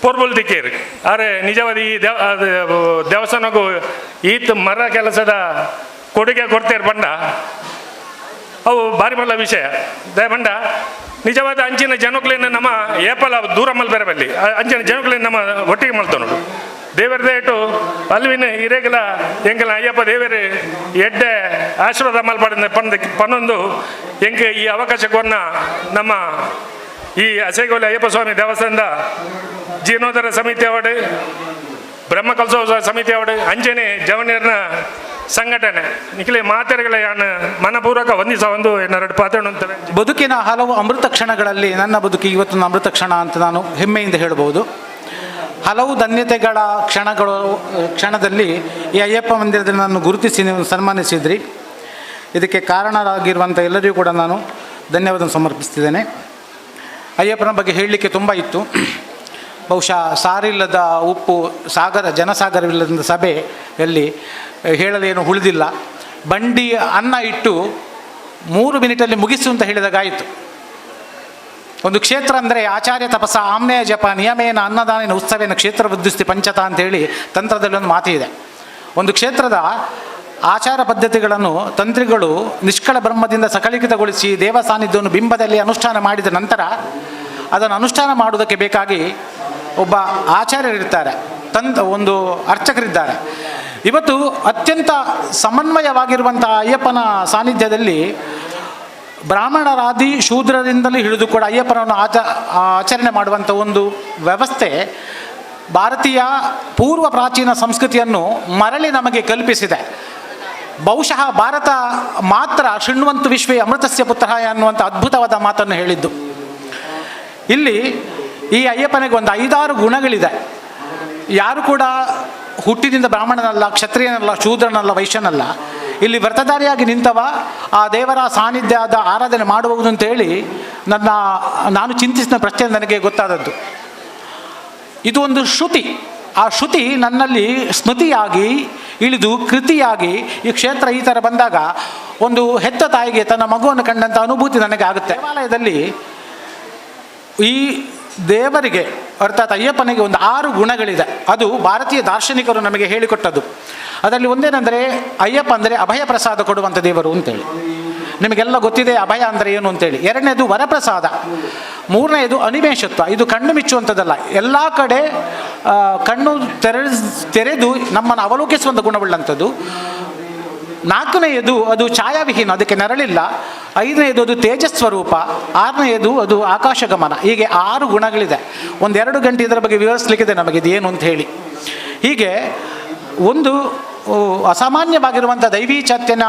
ಪೊರ್ಬುಲ್ ತಿಕ್ಕೇರು ಆರೆ ನಿಜವಾದ ಈ ದೇವಸ್ಥಾನಕ್ಕೂ ಈತ ಮರ ಕೆಲಸದ ಕೊಡುಗೆ ಕೊಡ್ತೇರು ಪಂಡ ಅವು ಭಾರಿ ಮಲ್ಲ ವಿಷಯ ದಯಪಂಡ ನಿಜವಾದ ಅಂಚಿನ ಜನಕ್ಲೇನ ನಮ್ಮ ಏಪಲ ದೂರ ಮಲ್ಪೆರೆ ಬಲ್ಲಿ ಅಂಚಿನ ಜನಕ್ಲೇನ ನಮ್ಮ ಒಟ್ಟಿಗೆ ಮಲ್ತ ನೋಡು ದೇವರ ದೇಟು ಅಲ್ವಿನ ಇರೇಗಲ ಎಂಕಲ ಅಯ್ಯಪ್ಪ ದೇವರು ಎಡ್ಡೆ ಆಶೀರ್ವಾದ ಮಲ್ಪಡ ಪಂದ ಪನ್ನೊಂದು ಎಂಕ ಈ ಅವಕಾಶಕ್ಕೊನ್ನ ನಮ್ಮ ಈ ಅಸೇಗೋಲಿ ಅಯ್ಯಪ್ಪ ಸ್ವಾಮಿ ದೇವಸ್ಥಾನದ ಜೀರ್ಣೋದ್ಧಾರ ಸಮಿತಿ ಅವಡು ಬ್ರಹ್ಮಕಲಸೋತ್ಸವ ಸಮಿತಿ ಅವಡು ಅಂಚನೆ ಜವನಿಯರ್ನ ಸಂಘಟನೆ ನಿಖಿಲೆ ಮಾತೆಗಳ ಮನಪೂರ್ವಕ ವಂದಿಸ ಒಂದು ಎರಡು ಪಾತ್ರ. ಬದುಕಿನ ಹಲವು ಅಮೃತ ಕ್ಷಣಗಳಲ್ಲಿ ನನ್ನ ಬದುಕು ಇವತ್ತೊಂದು ಅಮೃತ ಕ್ಷಣ ಅಂತ ನಾನು ಹೆಮ್ಮೆಯಿಂದ ಹೇಳ್ಬೋದು. ಹಲವು ಧನ್ಯತೆಗಳ ಕ್ಷಣದಲ್ಲಿ ಈ ಅಯ್ಯಪ್ಪ ಮಂದಿರದಲ್ಲಿ ನಾನು ಗುರುತಿಸಿ ನೀವು ಸನ್ಮಾನಿಸಿದ್ರಿ. ಇದಕ್ಕೆ ಕಾರಣರಾಗಿರುವಂಥ ಎಲ್ಲರಿಗೂ ಕೂಡ ನಾನು ಧನ್ಯವಾದ ಸಮರ್ಪಿಸ್ತಿದ್ದೇನೆ. ಅಯ್ಯಪ್ಪನ ಬಗ್ಗೆ ಹೇಳಲಿಕ್ಕೆ ತುಂಬ ಇತ್ತು. ಬಹುಶಃ ಸಾರಿಲ್ಲದ ಉಪ್ಪು ಸಾಗರ ಜನಸಾಗರವಿಲ್ಲದ ಸಭೆಯಲ್ಲಿ ಹೇಳಲೇನು ಉಳಿದಿಲ್ಲ. ಬಂಡಿ ಅನ್ನ ಇಟ್ಟು 3 ಮಿನಿಟಲ್ಲಿ ಮುಗಿಸು ಅಂತ ಹೇಳಿದಾಗಾಯಿತು. ಒಂದು ಕ್ಷೇತ್ರ ಅಂದರೆ ಆಚಾರ್ಯ ತಪಸ ಆಮ್ನೇಯ ಜಪ ನಿಯಮೇನ ಅನ್ನದಾನಿನ ಉತ್ಸವೇನ ಕ್ಷೇತ್ರ ವೃದ್ಧಿಸ್ತಿ ಪಂಚತ ಅಂತೇಳಿ ತಂತ್ರದಲ್ಲಿ ಒಂದು ಮಾತಿದೆ. ಒಂದು ಕ್ಷೇತ್ರದ ಆಚಾರ ಪದ್ಧತಿಗಳನ್ನು ತಂತ್ರಿಗಳು ನಿಷ್ಕಳ ಬ್ರಹ್ಮದಿಂದ ಸಕಲೀಕೃತಗೊಳಿಸಿ ದೇವ ಸಾನ್ನಿಧ್ಯವನ್ನು ಬಿಂಬದಲ್ಲಿ ಅನುಷ್ಠಾನ ಮಾಡಿದ ನಂತರ ಅದನ್ನು ಅನುಷ್ಠಾನ ಮಾಡುವುದಕ್ಕೆ ಬೇಕಾಗಿ ಒಬ್ಬ ಆಚಾರ್ಯರಿರ್ತಾರೆ, ಒಂದು ಅರ್ಚಕರಿದ್ದಾರೆ. ಇವತ್ತು ಅತ್ಯಂತ ಸಮನ್ವಯವಾಗಿರುವಂಥ ಅಯ್ಯಪ್ಪನ ಸಾನ್ನಿಧ್ಯದಲ್ಲಿ ಬ್ರಾಹ್ಮಣರಾದಿ ಶೂದ್ರರಿಂದಲೂ ಹಿಡಿದು ಕೂಡ ಅಯ್ಯಪ್ಪನನ್ನು ಆಚರಣೆ ಮಾಡುವಂಥ ಒಂದು ವ್ಯವಸ್ಥೆ ಭಾರತೀಯ ಪೂರ್ವ ಪ್ರಾಚೀನ ಸಂಸ್ಕೃತಿಯನ್ನು ಮರಳಿ ನಮಗೆ ಕಲ್ಪಿಸಿದೆ. ಬಹುಶಃ ಭಾರತ ಮಾತ್ರ ಶೃಣ್ವಂತು ವಿಶ್ವೇ ಅಮೃತಸ್ಯ ಪುತ್ರಃ ಅನ್ನುವಂಥ ಅದ್ಭುತವಾದ ಮಾತನ್ನು ಹೇಳಿದ್ದು. ಇಲ್ಲಿ ಈ ಅಯ್ಯಪ್ಪನಿಗೆ ಒಂದು 5-6 ಗುಣಗಳಿದೆ. ಯಾರು ಕೂಡ ಹುಟ್ಟಿನಿಂದ ಬ್ರಾಹ್ಮಣನಲ್ಲ, ಕ್ಷತ್ರಿಯನಲ್ಲ, ಶೂದ್ರನಲ್ಲ, ವೈಶ್ಯನಲ್ಲ. ಇಲ್ಲಿ ವ್ರತಧಾರಿಯಾಗಿ ನಿಂತವ ಆ ದೇವರ ಸಾನ್ನಿಧ್ಯದ ಆರಾಧನೆ ಮಾಡುವುದು ಅಂತೇಳಿ ನಾನು ಚಿಂತಿಸಿದ ಪ್ರಶ್ನೆ ನನಗೆ ಗೊತ್ತಾದದ್ದು. ಇದು ಒಂದು ಶ್ರುತಿ. ಆ ಶ್ರುತಿ ನನ್ನಲ್ಲಿ ಸ್ಮೃತಿಯಾಗಿ ಇಳಿದು ಕೃತಿಯಾಗಿ ಈ ಕ್ಷೇತ್ರ ಈ ಥರ ಬಂದಾಗ ಒಂದು ಹೆತ್ತ ತಾಯಿಗೆ ತನ್ನ ಮಗುವನ್ನು ಕಂಡಂಥ ಅನುಭೂತಿ ನನಗೆ ಆಗುತ್ತೆ. ದೇವಾಲಯದಲ್ಲಿ ಈ ದೇವರಿಗೆ ಅರ್ಥಾತ್ ಅಯ್ಯಪ್ಪನಿಗೆ ಒಂದು 6 ಗುಣಗಳಿದೆ. ಅದು ಭಾರತೀಯ ದಾರ್ಶನಿಕರು ನಮಗೆ ಹೇಳಿಕೊಟ್ಟದ್ದು. ಅದರಲ್ಲಿ ಒಂದೇನೆಂದರೆ ಅಯ್ಯಪ್ಪ ಅಂದರೆ ಅಭಯ ಪ್ರಸಾದ ಕೊಡುವಂಥ ದೇವರು ಅಂತೇಳಿ ನಿಮಗೆಲ್ಲ ಗೊತ್ತಿದೆ ಅಭಯ ಅಂದರೆ ಏನು ಅಂತೇಳಿ. ಎರಡನೇದು ವರಪ್ರಸಾದ, ಮೂರನೆಯದು ಅನಿಮೇಷತ್ವ. ಇದು ಕಣ್ಣು ಮಿಚ್ಚುವಂಥದ್ದಲ್ಲ, ಎಲ್ಲ ಕಡೆ ಕಣ್ಣು ತೆರೆದು ನಮ್ಮನ್ನು ಅವಲೋಕಿಸುವಂಥ ಗುಣವುಳ್ಳಂಥದ್ದು. ನಾಲ್ಕನೆಯದು ಅದು ಛಾಯಾವಿಹೀನ, ಅದಕ್ಕೆ ನೆರಳಿಲ್ಲ. ಐದನೆಯದು ಅದು ತೇಜಸ್ವರೂಪ, ಆರನೆಯದು ಅದು ಆಕಾಶಗಮನ. ಹೀಗೆ 6 ಗುಣಗಳಿದೆ. 1-2 ಗಂಟೆ ಇದರ ಬಗ್ಗೆ ವಿವರಿಸಲಿಕ್ಕಿದೆ ನಮಗೆ ಇದು ಏನು ಅಂತ ಹೇಳಿ. ಹೀಗೆ ಒಂದು ಅಸಾಮಾನ್ಯವಾಗಿರುವಂಥ ದೈವೀ ಚೈತನ್ಯ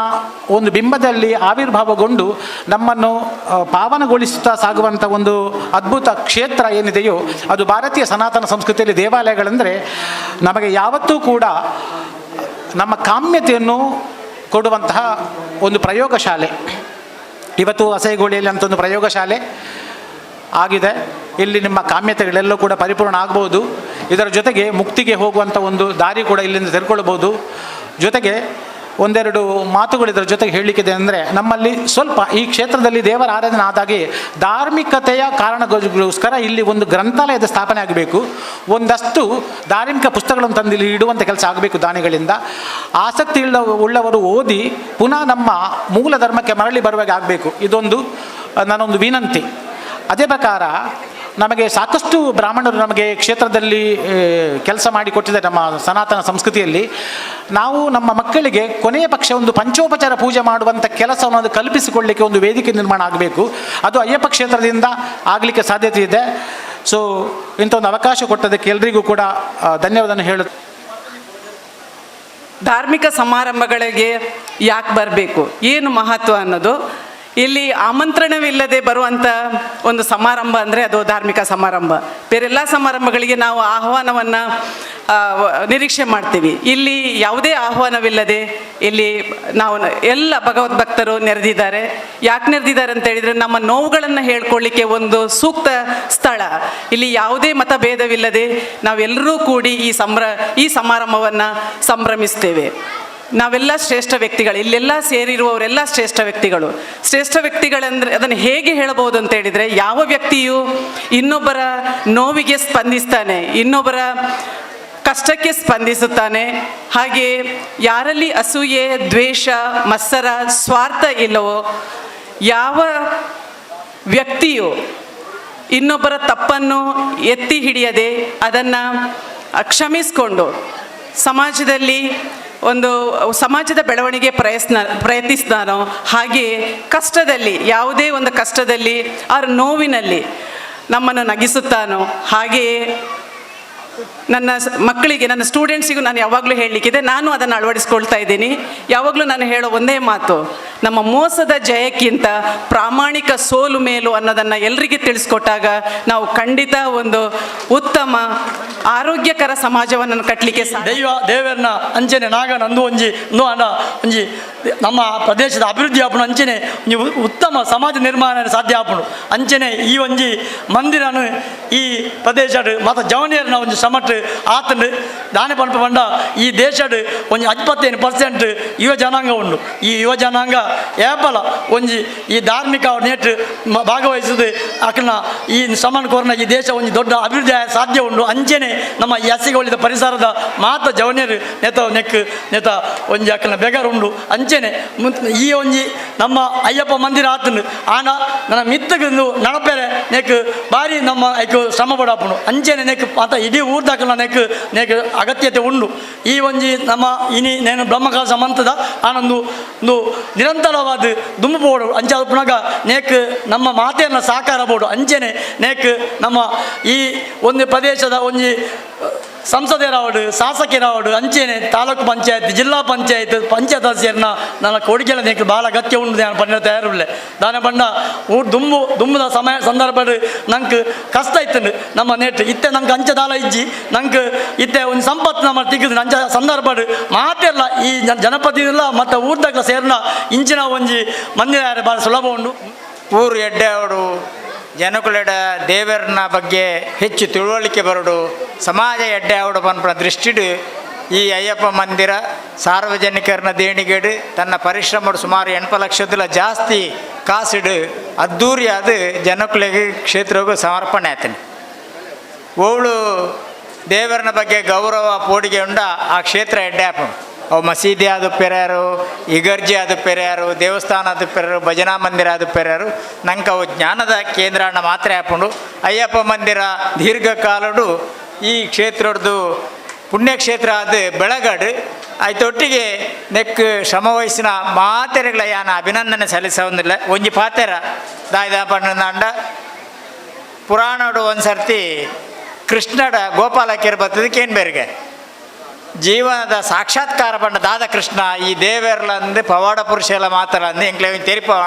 ಒಂದು ಬಿಂಬದಲ್ಲಿ ಆವಿರ್ಭಾವಗೊಂಡು ನಮ್ಮನ್ನು ಪಾವನಗೊಳಿಸುತ್ತಾ ಸಾಗುವಂಥ ಒಂದು ಅದ್ಭುತ ಕ್ಷೇತ್ರ ಏನಿದೆಯೋ ಅದು ಭಾರತೀಯ ಸನಾತನ ಸಂಸ್ಕೃತಿಯಲ್ಲಿ ದೇವಾಲಯಗಳೆಂದರೆ ನಮಗೆ ಯಾವತ್ತೂ ಕೂಡ ನಮ್ಮ ಕಾಮ್ಯತೆಯನ್ನು ಕೊಡುವಂತಹ ಒಂದು ಪ್ರಯೋಗಶಾಲೆ. ಇವತ್ತು ಅಸೈಗೋಳಿಯಲ್ಲಿ ಅಂತ ಒಂದು ಪ್ರಯೋಗಶಾಲೆ ಆಗಿದೆ. ಇಲ್ಲಿ ನಿಮ್ಮ ಕಾಮ್ಯತೆಗಳೆಲ್ಲವೂ ಕೂಡ ಪರಿಪೂರ್ಣ ಆಗ್ಬೋದು. ಇದರ ಜೊತೆಗೆ ಮುಕ್ತಿಗೆ ಹೋಗುವಂಥ ಒಂದು ದಾರಿ ಕೂಡ ಇಲ್ಲಿಂದ ತೆರ್ಕೊಳ್ಬೋದು. ಜೊತೆಗೆ ಒಂದೆರಡು ಮಾತುಗಳು ಇದರ ಜೊತೆಗೆ ಹೇಳಲಿಕ್ಕಿದೆ ಅಂದರೆ, ನಮ್ಮಲ್ಲಿ ಸ್ವಲ್ಪ ಈ ಕ್ಷೇತ್ರದಲ್ಲಿ ದೇವರ ಆರಾಧನೆ ಆದಾಗೆ ಧಾರ್ಮಿಕತೆಯ ಕಾರಣಗೋಸ್ಕರ ಇಲ್ಲಿ ಒಂದು ಗ್ರಂಥಾಲಯದ ಸ್ಥಾಪನೆ ಆಗಬೇಕು. ಒಂದಷ್ಟು ಧಾರ್ಮಿಕ ಪುಸ್ತಕಗಳನ್ನು ತಂದು ಇಲ್ಲಿ ಇಡುವಂಥ ಕೆಲಸ ಆಗಬೇಕು. ದಾನಿಗಳಿಂದ ಆಸಕ್ತಿ ಉಳ್ಳವರು ಓದಿ ಪುನಃ ನಮ್ಮ ಮೂಲ ಧರ್ಮಕ್ಕೆ ಮರಳಿ ಬರುವಾಗೆ ಆಗಬೇಕು. ಇದೊಂದು ನನ್ನೊಂದು ವಿನಂತಿ. ಅದೇ ಪ್ರಕಾರ ನಮಗೆ ಸಾಕಷ್ಟು ಬ್ರಾಹ್ಮಣರು ನಮಗೆ ಕ್ಷೇತ್ರದಲ್ಲಿ ಕೆಲಸ ಮಾಡಿಕೊಟ್ಟಿದ್ದಾರೆ. ನಮ್ಮ ಸನಾತನ ಸಂಸ್ಕೃತಿಯಲ್ಲಿ ನಾವು ನಮ್ಮ ಮಕ್ಕಳಿಗೆ ಕೊನೆಯ ಪಕ್ಷ ಒಂದು ಪಂಚೋಪಚಾರ ಪೂಜೆ ಮಾಡುವಂಥ ಕೆಲಸವನ್ನು ಅದು ಕಲ್ಪಿಸಿಕೊಳ್ಳಲಿಕ್ಕೆ ಒಂದು ವೇದಿಕೆ ನಿರ್ಮಾಣ ಆಗಬೇಕು. ಅದು ಅಯ್ಯಪ್ಪ ಕ್ಷೇತ್ರದಿಂದ ಆಗಲಿಕ್ಕೆ ಸಾಧ್ಯತೆ ಇದೆ. ಸೊ ಇಂಥ ಒಂದು ಅವಕಾಶ ಕೊಟ್ಟದಕ್ಕೆ ಎಲ್ರಿಗೂ ಕೂಡ ಧನ್ಯವಾದವನ್ನು ಹೇಳು. ಧಾರ್ಮಿಕ ಸಮಾರಂಭಗಳಿಗೆ ಯಾಕೆ ಬರಬೇಕು, ಏನು ಮಹತ್ವ ಅನ್ನೋದು, ಇಲ್ಲಿ ಆಮಂತ್ರಣವಿಲ್ಲದೆ ಬರುವಂಥ ಒಂದು ಸಮಾರಂಭ ಅಂದರೆ ಅದು ಧಾರ್ಮಿಕ ಸಮಾರಂಭ. ಬೇರೆಲ್ಲ ಸಮಾರಂಭಗಳಿಗೆ ನಾವು ಆಹ್ವಾನವನ್ನು ನಿರೀಕ್ಷೆ ಮಾಡ್ತೀವಿ. ಇಲ್ಲಿ ಯಾವುದೇ ಆಹ್ವಾನವಿಲ್ಲದೆ ಇಲ್ಲಿ ನಾವು ಎಲ್ಲ ಭಗವದ್ಭಕ್ತರು ನೆರೆದಿದ್ದಾರೆ. ಯಾಕೆ ನೆರೆದಿದ್ದಾರೆ ಅಂತ ಹೇಳಿದರೆ, ನಮ್ಮ ನೋವುಗಳನ್ನು ಹೇಳ್ಕೊಳ್ಳಿಕ್ಕೆ ಒಂದು ಸೂಕ್ತ ಸ್ಥಳ. ಇಲ್ಲಿ ಯಾವುದೇ ಮತಭೇದವಿಲ್ಲದೆ ನಾವೆಲ್ಲರೂ ಕೂಡಿ ಈ ಸಮಾರಂಭವನ್ನು ಸಂಭ್ರಮಿಸ್ತೇವೆ. ನಾವೆಲ್ಲ ಶ್ರೇಷ್ಠ ವ್ಯಕ್ತಿಗಳು, ಇಲ್ಲೆಲ್ಲ ಸೇರಿರುವವರೆಲ್ಲ ಶ್ರೇಷ್ಠ ವ್ಯಕ್ತಿಗಳು. ಶ್ರೇಷ್ಠ ವ್ಯಕ್ತಿಗಳಂದರೆ ಅದನ್ನು ಹೇಗೆ ಹೇಳಬಹುದು ಅಂತ ಹೇಳಿದರೆ, ಯಾವ ವ್ಯಕ್ತಿಯು ಇನ್ನೊಬ್ಬರ ನೋವಿಗೆ ಸ್ಪಂದಿಸ್ತಾನೆ, ಇನ್ನೊಬ್ಬರ ಕಷ್ಟಕ್ಕೆ ಸ್ಪಂದಿಸುತ್ತಾನೆ, ಹಾಗೆ ಯಾರಲ್ಲಿ ಅಸೂಯೆ, ದ್ವೇಷ, ಮತ್ಸರ, ಸ್ವಾರ್ಥ ಇಲ್ಲವೋ, ಯಾವ ವ್ಯಕ್ತಿಯು ಇನ್ನೊಬ್ಬರ ತಪ್ಪನ್ನು ಎತ್ತಿ ಹಿಡಿಯದೆ ಅದನ್ನು ಕ್ಷಮಿಸಿಕೊಂಡು ಸಮಾಜದಲ್ಲಿ ಒಂದು ಸಮಾಜದ ಬೆಳವಣಿಗೆ ಪ್ರಯತ್ನಿಸ್ತಾನೋ, ಹಾಗೆಯೇ ಕಷ್ಟದಲ್ಲಿ, ಯಾವುದೇ ಒಂದು ಕಷ್ಟದಲ್ಲಿ ಅವರ ನೋವಿನಲ್ಲಿ ನಮ್ಮನ್ನು ನಗಿಸುತ್ತಾನೋ, ಹಾಗೆಯೇ ನನ್ನ ಮಕ್ಕಳಿಗೆ, ನನ್ನ ಸ್ಟೂಡೆಂಟ್ಸಿಗೂ ನಾನು ಯಾವಾಗಲೂ ಹೇಳಲಿಕ್ಕಿದೆ, ನಾನು ಅದನ್ನು ಅಳವಡಿಸ್ಕೊಳ್ತಾ ಇದ್ದೀನಿ. ಯಾವಾಗಲೂ ನಾನು ಹೇಳೋ ಒಂದೇ ಮಾತು, ನಮ್ಮ ಮೋಸದ ಜಯಕ್ಕಿಂತ ಪ್ರಾಮಾಣಿಕ ಸೋಲು ಮೇಲು ಅನ್ನೋದನ್ನು ಎಲ್ರಿಗೆ ತಿಳಿಸ್ಕೊಟ್ಟಾಗ ನಾವು ಖಂಡಿತ ಒಂದು ಉತ್ತಮ ಆರೋಗ್ಯಕರ ಸಮಾಜವನ್ನು ಕಟ್ಟಲಿಕ್ಕೆ ದೈವ ದೇವರನ್ನ ಅಂಚನೆ ನಾಗ ನಂದು ಒಂಜಿ ನೋ ಅಣ್ಣ ಒಂಜಿ ನಮ್ಮ ಪ್ರದೇಶದ ಅಭಿವೃದ್ಧಿ ಆಪುಣ ಅಂಚನೆ ಒಂಜಿ ಉತ್ತಮ ಸಮಾಜ ನಿರ್ಮಾಣ ಸಾಧ್ಯ ಆಪುಣು ಅಂಚನೆ ಈ ಒಂಜಿ ಮಂದಿರನು ಈ ಪ್ರದೇಶ ಮಾತ ಜವನಿಯರ್ನ ಒಂಜಿ ಸಮಟ್ ಆತಂಡು ದಾನೆ ಪಂಪ ಪಂಡ ಈ ದೇಶಡ್ ಒಂಜಿ 55% ಯುವ ಜನಾಂಗ ಉಂಡು. ಈ ಯುವ ಜನಾಂಗ ಏಪಲ ಒಂಜಿ ಈ ಧಾರ್ಮಿಕ ನೇಟ್ ಭಾಗವಹಿಸುದು ಅಕನ ಈ ಸಮಾನ ಕೋರ್ನ ಈ ದೇಶ ಒಂಜಿ ದೊಡ್ಡ ಅಭಿವೃದ್ಧಿ ಸಾಧ್ಯ ಉಂಡು. ಅಂಚನೆ ನಮ್ಮ ಈ ಹಸಿಗೊಳಿದ ಪರಿಸರದ ಮಾತ ಜವನಿಯರು ನೇತ ನೆಕ್ ನೇತ ಒಂಜಿ ಅಕನ ಬೆಗರ್ ಉಂಡು. ಅಂಚನೆ ಈ ಒಂಜಿ ನಮ್ಮ ಅಯ್ಯಪ್ಪ ಮಂದಿರ ಆತನು ಆನ ನನ್ನ ಮಿತ್ತಗು ನಡಪೆರೆ ನೆಕ್ ಬಾರಿ ನಮ್ಮ ಐಕು ಶ್ರಮ ಪಡಾಪುಣು. ಅಂಚನೆ ನೆಕ್ ಮಾತ ಇಡೀ ಊರ್ದಾಕಲ ನೆಕ್ ನೆಕ್ ಅಗತ್ಯತೆ ಉಂಡು. ಈ ಒಂಜಿ ನಮ್ಮ ಇನಿ ನೇನು ಬ್ರಹ್ಮಕಾಲ ಸಮಂತದ ಆನಂದು ಒಂದು ನಿರಂತರವಾದ ದುಂಬು ಬೋಡು ಅಂಚಾದ ಪುನಗ ನೇಕ್ ನಮ್ಮ ಮಾತೆಯನ್ನು ಸಾಕಾರ ಬೋಡು. ಅಂಚನೆ ನೇಕ್ ನಮ್ಮ ಈ ಒಂದು ಪ್ರದೇಶದ ಒಂಜಿ ಸಂಸದರಾವಡು ಶಾಸಕರಾವಡು ಅಂಚೆನೆ ತಾಲೂಕು ಪಂಚಾಯತ್ ಜಿಲ್ಲಾ ಪಂಚಾಯತ್ ಪಂಚಾಯತ್ ಸದಸ್ಯರನ್ನ ನನ್ನ ಕೊಡುಗೆಲ್ಲ ನೇಕ್ ಭಾಳ ಅಗತ್ಯ ಉಂಡು. ನಾನು ಪಂಡ ತಯಾರುಳ್ಳೆ ದಾನ ಬಣ್ಣ ಊರು ದುಂಬು ದುಂಬುದ ಸಮಯ ಸಂದರ್ಭ ನಂಗೆ ಕಷ್ಟ ಇತ್ತು ನಮ್ಮ ನೇಟ್ ಇತ್ತೆ ನಂಗೆ ಅಂಚದಾಲ ಇಜ್ಜಿ ನಂಗೆ ಇತ್ತೆ ಒಂದು ಸಂಪತ್ತು ನಮ್ಮ ತಿಕ್ಕಿದ್ ಅಂಚ ಸಂದರ್ಭ ಮಾತೆಲ್ಲ ಈ ಜನಪದಿಲ್ಲ ಮತ್ತು ಊರ್ದಾಗ ಸೇರ್ನ ಇಂಚಿನ ಒಂಜಿ ಮಂದಿರ ಭಾಳ ಸುಲಭ ಉಂಡು. ಊರು ಎಡ್ಡೆ ಅವಡು ಜನಕುಲೆಡ ದೇವರನ ಬಗ್ಗೆ ಹೆಚ್ಚು ತಿಳುವಳಿಕೆ ಬರಡು ಸಮಾಜ ಎಡ್ಡೆ ಅವಡು ಪನ್ಪುನ ದೃಷ್ಟಿಡು ಈ ಅಯ್ಯಪ್ಪ ಮಂದಿರ ಸಾರ್ವಜನಿಕರನ್ನ ದೇಣಿಗೆಡು ತನ್ನ ಪರಿಶ್ರಮ ಸುಮಾರು 8 ಲಕ್ಷದಲ ಜಾಸ್ತಿ ಕಾಸಿಡು ಅದ್ದೂರಿಯಾದ ಜನಕ್ಕಳಿಗೆ ಕ್ಷೇತ್ರಗೂ ಸಮರ್ಪಣೆ ಆಯ್ತಾನೆ. ಓಳು ದೇವರನ ಬಗ್ಗೆ ಗೌರವ ಪೋಡಿಗೆ ಉಂಡ ಆ ಕ್ಷೇತ್ರ ಎಡ್ಡೆ ಆಪುಂಡು. ಅವು ಮಸೀದಿ ಆದ ಪೆರ್ಯಾರು, ಇಗರ್ಜಿ ಆದ ಪೆರ್ಯಾರು, ದೇವಸ್ಥಾನ ಆದ ಪೆರ್ಯಾರು, ಭಜನಾ ಮಂದಿರ ಆದ ಪೆರ್ಯಾರು, ನಂಗೆ ಅವು ಜ್ಞಾನದ ಕೇಂದ್ರ ಅಣ್ಣ ಮಾತ್ರ ಆಪುಂಡು. ಅಯ್ಯಪ್ಪ ಮಂದಿರ ದೀರ್ಘಕಾಲಡು ಈ ಕ್ಷೇತ್ರದ್ದು ಪುಣ್ಯಕ್ಷೇತ್ರ ಆದ ಬೆಳಗಾಡು ಆಯ್ತೊಟ್ಟಿಗೆ ನೆಕ್ ಶ್ರಮವಹಿಸಿನ ಮಾತೆರೆಗಳ ಯಾನ ಅಭಿನಂದನೆ ಸಲ್ಲಿಸೋದಿಲ್ಲ. ಒಂಜಿ ಪಾತೆರ ದಾಯ್ದ ಪಣ್ಣಂಡ ಪುರಾಣಡು ಒಂದು ಸರ್ತಿ ಕೃಷ್ಣಡ ಗೋಪಾಲಕ್ಕೆರ್ ಬರ್ತದೆ ಕೇನ್ಬೇರಿಗೆ ಜೀವನದ ಸಾಕ್ಷಾತ್ಕಾರ ಪಂಡ ದಾದ ಕೃಷ್ಣ ಈ ದೇವೆರ್ಲಂದು ಪವಾಡ ಪುರುಷ ಎಲ್ಲ ಮಾತ್ರ ಅಂದು ಎಂಕ್ಲೆ ತೆರಿಪವ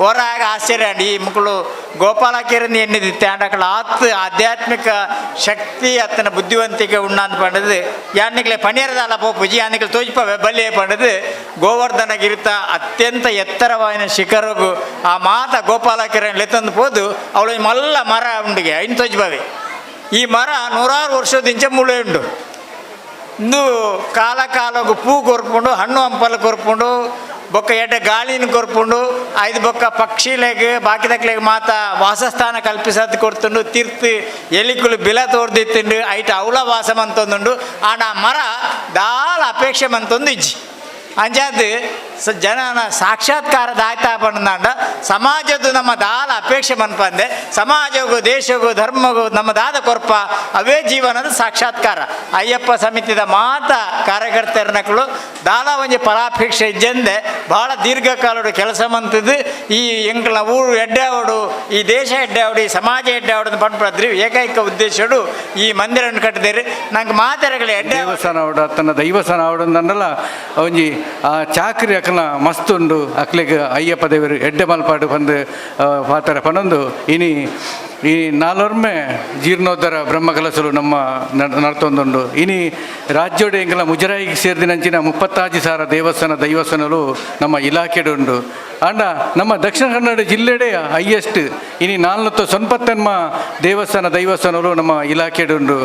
ಹೊರಾಗ ಆಶ್ಚರ್ಯ ಅಂಡ್ ಈ ಮಕ್ಕಳು ಗೋಪಾಲಕ್ಕೆರಂದು ಎನ್ನಿದಿತ್ತೆ ಅಂಡಕಳ ಆತ್ ಆಧ್ಯಾತ್ಮಿಕ ಶಕ್ತಿ ಅತ್ತನ ಬುದ್ಧಿವಂತಿಕೆ ಉಣ್ಣ ಅಂತ ಪಂಡದು ಯಾನಿಕ್ಲೆ ಪಣಿಯರದಾಲ ಪೋಪುಜಿ ಯಾನಿಕ್ಲೆ ತೋಜ್ಪವೆ ಬಲಿ ಪಂಡದು ಗೋವರ್ಧನಗಿರಿತ ಅತ್ಯಂತ ಎತ್ತರವಾದ ಶಿಖರಗು ಆ ಮಾತ ಗೋಪಾಲಕ್ಕೆರನ್ ಲೆತ್ತಂದು ಪೋದು ಅವಳು ಮಲ್ಲ ಮರ ಉಂಡಿಗೆ ಐನ್ ತೋಜ್ಪವೆ. ಈ ಮರ ನೂರಾರು ವರ್ಷದಿಂಚ ಮುಳೆ ಉಂಡು. ಇಂದು ಕಾಲ ಕಾಲಗು ಪೂ ಕೊರ್ಪುಂಡು, ಹಣ್ಣು ಹಂಪಲು ಕೊರ್ಪುಂಡು, ಬೊಕ್ಕ ಎಡ್ಡೆ ಗಾಳಿನ ಕೊರ್ಪುಂಡು, ಐದು ಬೊಕ್ಕ ಪಕ್ಷಿಲೆಗ್ ಬಾಕಿದಕ್ಲೆಗ್ ಮಾತ ವಾಸಸ್ಥಾನ ಕಲ್ಪಿಸದ್ ಕೊಡ್ತುಂಡು, ತೀರ್ತು ಎಲಿಕುಲು ಬಿಲ ತೋರ್ದಿತ್ತುಂಡು, ಐಟ ಅವಲ ವಾಸ ಮಂತೊಂದುಂಡು. ಆಂಡ ಆ ಮರ ದಾಲ ಅಪೇಕ್ಷೆ ಮಂತೊಂದು ಇಜ್ಜಿ. ಅಂಚಾದ್ ಜನನ ಸಾಕ್ಷಾತ್ಕಾರದ ಆಯ್ತಾ ಪಂಡ ಸಮಾಜದ ನಮ್ಮ ದಾಲ ಅಪೇಕ್ಷೆ ಮನ್ಪಂದೆ ಸಮಾಜಗೂ ದೇಶಗೂ ಧರ್ಮಗೂ ನಮ್ಮ ದಾದ ಕೊರ್ಪ ಅವೇ ಜೀವನದ ಸಾಕ್ಷಾತ್ಕಾರ. ಅಯ್ಯಪ್ಪ ಸಮಿತಿದ ಮಾತ ಕಾರ್ಯಕರ್ತರನಕಲು ದಾಲ ಒಂಜಿ ಪರಾಪೇಕ್ಷೆ ಇಜ್ಜಂದೆ ಭಾಳ ದೀರ್ಘಕಾಲದ ಕೆಲಸ ಮಂತದ್ದು. ಈ ಎಂಕ್ಲ ಊರು ಎಡ್ಡೆ ಅವಡು, ಈ ದೇಶ ಎಡ್ಡೆ ಅವಡು, ಈ ಸಮಾಜ ಎಡ್ಡೆ ಅವಡು ಪಂಪದ್ರಿ ಏಕೈಕ ಉದ್ದೇಶಡು ಈ ಮಂದಿರನ್ನು ಕಟ್ಟಿದೇರಿ. ನಂಗೆ ಮಾತೆರಗಳ ಎಡ್ಡೆ ದೇವಸ್ಥಾನ ಅವಡು ತನ್ನ ದೈವಸ್ಥಾನ ಅವಡು ಅಂದಲ್ಲ ಒಂಜಿ ಆ ಚಾಕ್ರಿ ಅಕ್ಲ ಮಸ್ತ್ ಉಂಡು. ಅಕ್ಲೆಗ್ ಅಯ್ಯಪ್ಪ ದೇವರು ಎಡ್ಡೆ ಮಲ್ಪಾಡು ಬಂದು ಪಾತರ ಪನೊಂದು ಇನಿ ಈ ನಾಲೊರ್ಮೆ ಜೀರ್ಣೋದ್ಧಾರ ಬ್ರಹ್ಮಕಲಸಲು ನಮ್ಮ ನಡ್ತೊಂದುಂಡು. ಇನಿ ರಾಜ್ಯೋಡೆ ಎಂಕಲ ಮುಜರಾಯಿಗೆ ಸೇರಿದಿನಂಚಿನ 35,000 ದೇವಸ್ಥಾನ ದೈವಸ್ಥಾನಲು ನಮ್ಮ ಇಲಾಖೆಡು ಉಂಡು. ಆಂಡ ನಮ್ಮ ದಕ್ಷಿಣ ಕನ್ನಡ ಜಿಲ್ಲೆಡೆ ಹೈಯೆಸ್ಟ್ ಇನಿ 498 ದೇವಸ್ಥಾನ ದೈವಸ್ಥಾನಲು ನಮ್ಮ ಇಲಾಖೆಡು ಉಂಡು.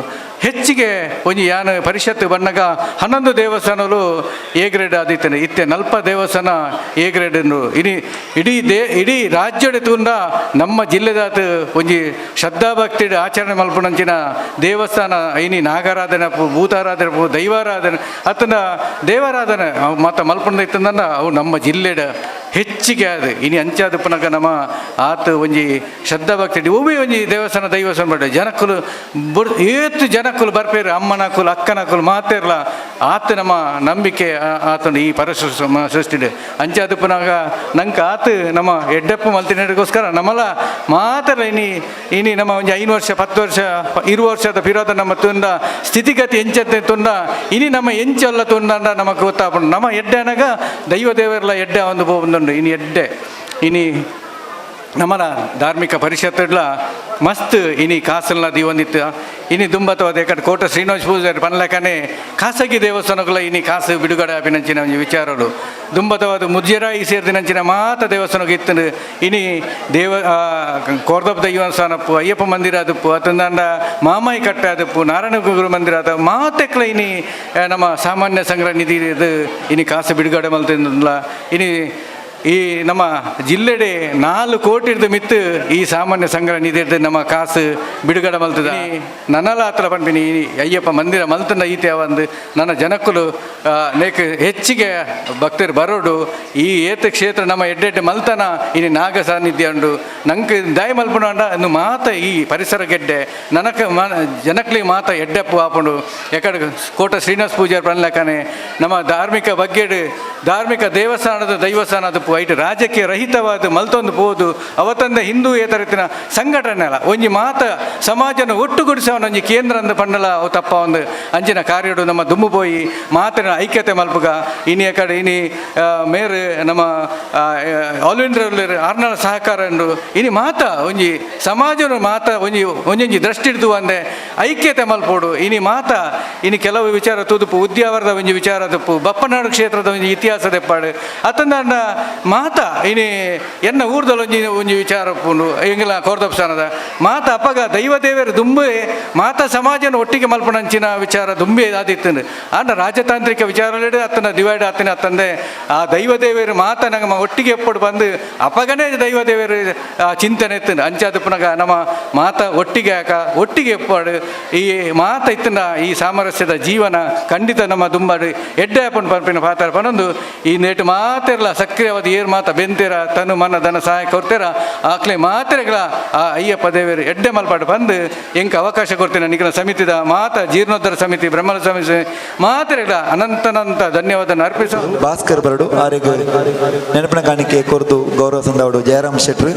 ಹೆಚ್ಚಿಗೆ ಒಂಜಿ ಯಾನ ಪರಿಷತ್ತು ಬಣ್ಣಗ 11 ದೇವಸ್ಥಾನಲು ಎ ಗ್ರೇಡ್ ಆದಿತ್ತನೆ, ಇತ್ತೆ 40 ದೇವಸ್ಥಾನ ಎ ಗ್ರೇಡ್ ಉಂಡು. ಇನಿ ಇಡೀ ಇಡೀ ರಾಜ್ಯಡೆ ತೂಂಡ ನಮ್ಮ ಜಿಲ್ಲೆದಾತ ಒಂಜಿ ಶ್ರದ್ಧಾಭಕ್ತಿ ಆಚರಣೆ ಮಲ್ಪುನಂಚಿನ ದೇವಸ್ಥಾನ ಇನಿ ನಾಗಾರಾಧನೆ ಭೂತಾರಾಧನೆ ದೈವಾರಾಧನೆ ಅತನ ದೇವಾರಾಧನೆ ಮಾತ ಮಲ್ಪುನ ಇತ್ತಂದ ಅವು ನಮ್ಮ ಜಿಲ್ಲೆಡ ಹೆಚ್ಚಿಗೆ ಅದು. ಇನಿ ಅಂಚಾದ ಪುನಗ ನಮ್ಮ ಆತ ಒಂಜಿ ಶ್ರದ್ಧಾಭಕ್ತಿ ಒಬ್ಬೇ ಒಂಜಿ ದೇವಸ್ಥಾನ ದೈವಸ್ಥಾನ ಬಡ ಜನಕ್ಕುಲು ಏತು ಜನಕ್ಕುಲು ಬರ್ಪೇರು, ಅಮ್ಮನಕುಲು ಅಕ್ಕನಕುಲು ಮಾತೇರ್ಲ ಆತ ನಮ್ಮ ನಂಬಿಕೆ ಆತನ ಈ ಪರಶು ಸೃಷ್ಟಿಡೆ. ಅಂಚಾದ ಪುನಗ ನಂಗೆ ಆತ ನಮ್ಮ ಎಡ್ಡಪ್ಪ ಮಲ್ತಿನಗೋಸ್ಕರ ನಮ್ಮಲ್ಲ ಮಾತ್ರ ಇನಿ ಇನಿ ನಮ್ಮ ಒಂಜಿ 5 ವರ್ಷ 10 ವರ್ಷ 20 ವರ್ಷದ ಪಿರೋದ ನಮ್ಮ ತುಂಡ ಸ್ಥಿತಿಗತಿ ಎಂಚತ್ತೆ ತುಂಡ ಇನಿ ನಮ್ಮ ಎಂಚಲ್ಲ ತುಂಡ ನಮಗೆ ಗೊತ್ತಾಪುಂಡು. ನಮ್ಮ ಎಡ್ಡೆ ಅನಗ ದೈವ ದೇವರೆಲ್ಲ ಎಡ್ಡೆ ಒಂದು ಬಂದುಂಡು. ಇನಿ ಎಡ್ಡೆ ಇನಿ ನಮ್ಮನ ಧಾರ್ಮಿಕ ಪರಿಷತ್ಲ ಮಸ್ತ್ ಇನಿ ಕಾಸಲ್ಲ ದೀವೊಂದಿತ್ತು. ಇನಿ ದುಂಬತವಾದ ಯಾಕಂದ್ರೆ ಕೋಟ ಶ್ರೀನಿವಾಸ ಪೂಜಾರಿ ಪನ್ಲಕನೆ ಖಾಸಗಿ ದೇವಸ್ಥಾನಗಳ ಇನಿ ಕಾಸು ಬಿಡುಗಡೆ ಆಪಿನಂಚಿನ ಒಂಜಿ ವಿಚಾರಗಳು ದುಂಬತವಾದ ಮುಜ್ಜರಾಯಿ ಸೇರಿದಿನಂಚಿನ ಮಾತ ದೇವಸ್ಥಾನಕ್ಕೆ ಇತ್ತು. ಇನಿ ದೇವ ಕೋರ್ದಪ್ಪ ದೈವಸ್ಥಾನಪ್ಪು, ಅಯ್ಯಪ್ಪ ಮಂದಿರ ಅದಪ್ಪು, ಅತಂದಾಂಡ ಮಾಮಾಯಿ ಕಟ್ಟೆ ಅದಪ್ಪು, ನಾರಾಯಣ ಗುರು ಮಂದಿರ ಅದ ಮಾತೆಕ್ಲ ಇನಿ ನಮ್ಮ ಸಾಮಾನ್ಯ ಸಂಗ್ರಹ ನಿಧಿ ಇದು ಇನಿ ಕಾಸು ಬಿಡುಗಡೆ ಮಲ್ತಿಂದಲ್ಲ. ಇನಿ ಈ ನಮ್ಮ ಜಿಲ್ಲೆಡೆ 4 ಕೋಟಿರ್ದ ಮಿತ್ತು ಈ ಸಾಮಾನ್ಯ ಸಂಗ್ರಹ ನಿಧಿ ನಮ್ಮ ಕಾಸು ಬಿಡುಗಡೆ ಮಲ್ತದ. ನನ್ನಲ ಹತ್ರ ಪನ್ಪಿನಿ ಈ ಅಯ್ಯಪ್ಪ ಮಂದಿರ ಮಲ್ತನ ಈತೆ ಒಂದು ನನ್ನ ಜನಕ್ಕಲು ನೇಕ್ ಹೆಚ್ಚಿಗೆ ಭಕ್ತರು ಬರೋಡು. ಈ ಏತ ಕ್ಷೇತ್ರ ನಮ್ಮ ಎಡ್ಡೆಡ್ಡೆ ಮಲ್ತನ ಇನಿ ನಾಗ ಸಾನ್ನಿಧ್ಯ ಉಂಡು. ನಂಗೆ ದಯ ಮಲ್ಪುಣ ಅಂಡ ಮಾತ ಈ ಪರಿಸರ ಗೆಡ್ಡೆ ನನಕ ಜನಕ್ಲಿಗೆ ಮಾತ ಎಡ್ಡೆಪ್ಪು ಆಪುಂಡು. ಯಾಕಡೆ ಕೋಟ ಶ್ರೀನಿವಾಸ ಪೂಜಾರಿ ಪನ್ಲಕನೆ ನಮ್ಮ ಧಾರ್ಮಿಕ ಬಗ್ಗೆಡು ಧಾರ್ಮಿಕ ದೇವಸ್ಥಾನದ ದೈವಸ್ಥಾನದ ಐಟ್ ರಾಜಕೀಯ ರಹಿತವಾದ ಮಲ್ತೊಂದು ಪೋದು ಅವತ್ತಂದ ಹಿಂದೂ ಏತರತಿನ ಸಂಘಟನೆ ಅಲ್ಲ ಒಂಜಿ ಮಾತ ಸಮಾಜನ ಒಟ್ಟುಗೂಡಿಸವನ ಒಂಜಿ ಕೇಂದ್ರ ಅಂದ ಪಂಡಲ ಅವು ತಪ್ಪ ಒಂದು ಅಂಚಿನ ಕಾರ್ಯಡು ನಮ್ಮ ದುಮ್ಮು ಪೋಯಿ ಮಾತಿನ ಐಕ್ಯತೆ ಮಲ್ಪುಗ. ಇನಿ ಕಡೆ ಇನಿ ಮೇರು ನಮ್ಮ ಆಲ್ ಇಂಡಿಯಾ ಆರ್ನಳ ಸಹಕಾರ ಉಂಡು. ಇನಿ ಮಾತ ಒಂಜಿ ಸಮಾಜನ ಮಾತ ಒಂಜಿ ಒಂಜೊಂಜಿ ದೃಷ್ಟಿ ಹಿಡಿದು ಅಂದೆ ಐಕ್ಯತೆ ಮಲ್ಪೋಡು. ಇನಿ ಮಾತ ಇನಿ ಕೆಲವು ವಿಚಾರ ತೂದುಪು ಉದ್ಯಾವರದ ಒಂಜಿ ವಿಚಾರ ತುಪ್ಪು ಬಪ್ಪನಾಡು ಕ್ಷೇತ್ರದ ಒಂಜಿ ಇತಿಹಾಸ ದೆಪ್ಪಾಡು ಅತ್ತಂದ ಮಾತ ಇನಿ ಎನ್ನ ಊರ್ದೊಂಜಿ ಒಂಜಿ ವಿಚಾರ ಉಪ್ಪುಂಡು ಎಂಗಲ ಕೋರ್ದಪ್ಸಾನದ ಮಾತ ಅಪಗ ದೈವ ದೇವರು ದುಂಬೆ ಮಾತ ಸಮಾಜನ ಒಟ್ಟಿಗೆ ಮಲ್ಪುನಂಚಿನ ವಿಚಾರ ದುಂಬೆ ಆದಿತ್ತಂದು. ಆಂಡ ರಾಜತಾಂತ್ರಿಕ ವಿಚಾರಲೆಡ್ ಅತ್ತನ ಡಿವೈಡ್ ಆತನ ಅತ್ತಂದೆ ಆ ದೈವ ದೇವರು ಮಾತ ನಮ್ಮ ಒಟ್ಟಿಗೆ ಎಪ್ಪಡು ಬಂದು ಅಪಗನೇ ದೈವ ದೇವರು ಚಿಂತನೆ ಇತ್ತಂದು. ಅಂಚಾದ ಪುನಗ ನಮ್ಮ ಮಾತ ಒಟ್ಟಿಗೆ ಹಾಕ ಒಟ್ಟಿಗೆ ಎಪ್ಪಾಡು ಈ ಮಾತ ಇತ್ತನ ಈ ಸಾಮರಸ್ಯದ ಜೀವನ ಖಂಡಿತ ನಮ್ಮ ದುಂಬಾಡು ಎಡ್ಡೆ ಅಪ್ಪನ ಪಂಪಿನ ಪಾತ್ರ ಪನೊಂದು ಈ ನೇಟು ಮಾತೆರ್ಲ ಸಕ್ರಿಯವಾದ ಏರ್ ಮಾತ ಬೆಂತೀರ ತನು ಮನ ಧನ ಸಹಾಯ ಕೊಡ್ತೀರ ಆಕ್ಲೆ ಮಾತ್ರೆಗಳ ಆ ಅಯ್ಯಪ್ಪ ದೇವರು ಎಡ್ಡೆ ಮಲ್ಪಾಡು ಬಂದು ಎಂಕ ಅವಕಾಶ ಕೊಡ್ತೀನಿ. ನಿಖಿಲ ಸಮಿತಿದ ಮಾತ ಜೀರ್ಣೋದ್ಧಾರ ಸಮಿತಿ ಬ್ರಹ್ಮಲ ಸಮಿತಿ ಮಾತ್ರೆಗಳ ಅನಂತನಂತ ಧನ್ಯವಾದ ಅರ್ಪಿಸ. ಭಾಸ್ಕರ್ ಬರಡು ಆರೆಗ್ ನೆನಪಿನ ಕಾಣಿಕೆ ಕೊರ್ದು ಗೌರವ ಸಂದವಡು ಜಯರಾಮ್ ಶೆಟ್ರು.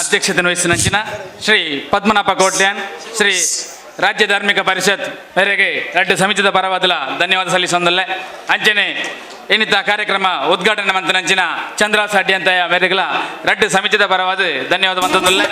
ಅಧ್ಯಕ್ಷತೆಯನ್ನು ವಹಿಸಿದ ಶ್ರೀ ಪದ್ಮನಾಭ ಕೋಟ್ಲ್ಯಾನ್ ಶ್ರೀ ರಾಜ್ಯ ಧಾರ್ಮಿಕ ಪರಿಷತ್ ಮೇರೆಗೆ ರಡ್ಡು ಸಮಿತಿದ ಪರವಾದಲ ಧನ್ಯವಾದ ಸಲ್ಲಿಸೊಂದಲ್ಲೆ. ಅಂಚನೆ ಏನಿತ್ತ ಕಾರ್ಯಕ್ರಮ ಉದ್ಘಾಟನೆ ಮಂತನಂಚಿನ ಚಂದ್ರ ಸಾಡ್ಯಂತಯ ಮೇರೆಗಳ ರಡ್ಡು ಸಮಿತಿದ ಪರವಾದ ಧನ್ಯವಾದ ಮಂತೊಂದಲ್ಲೆ.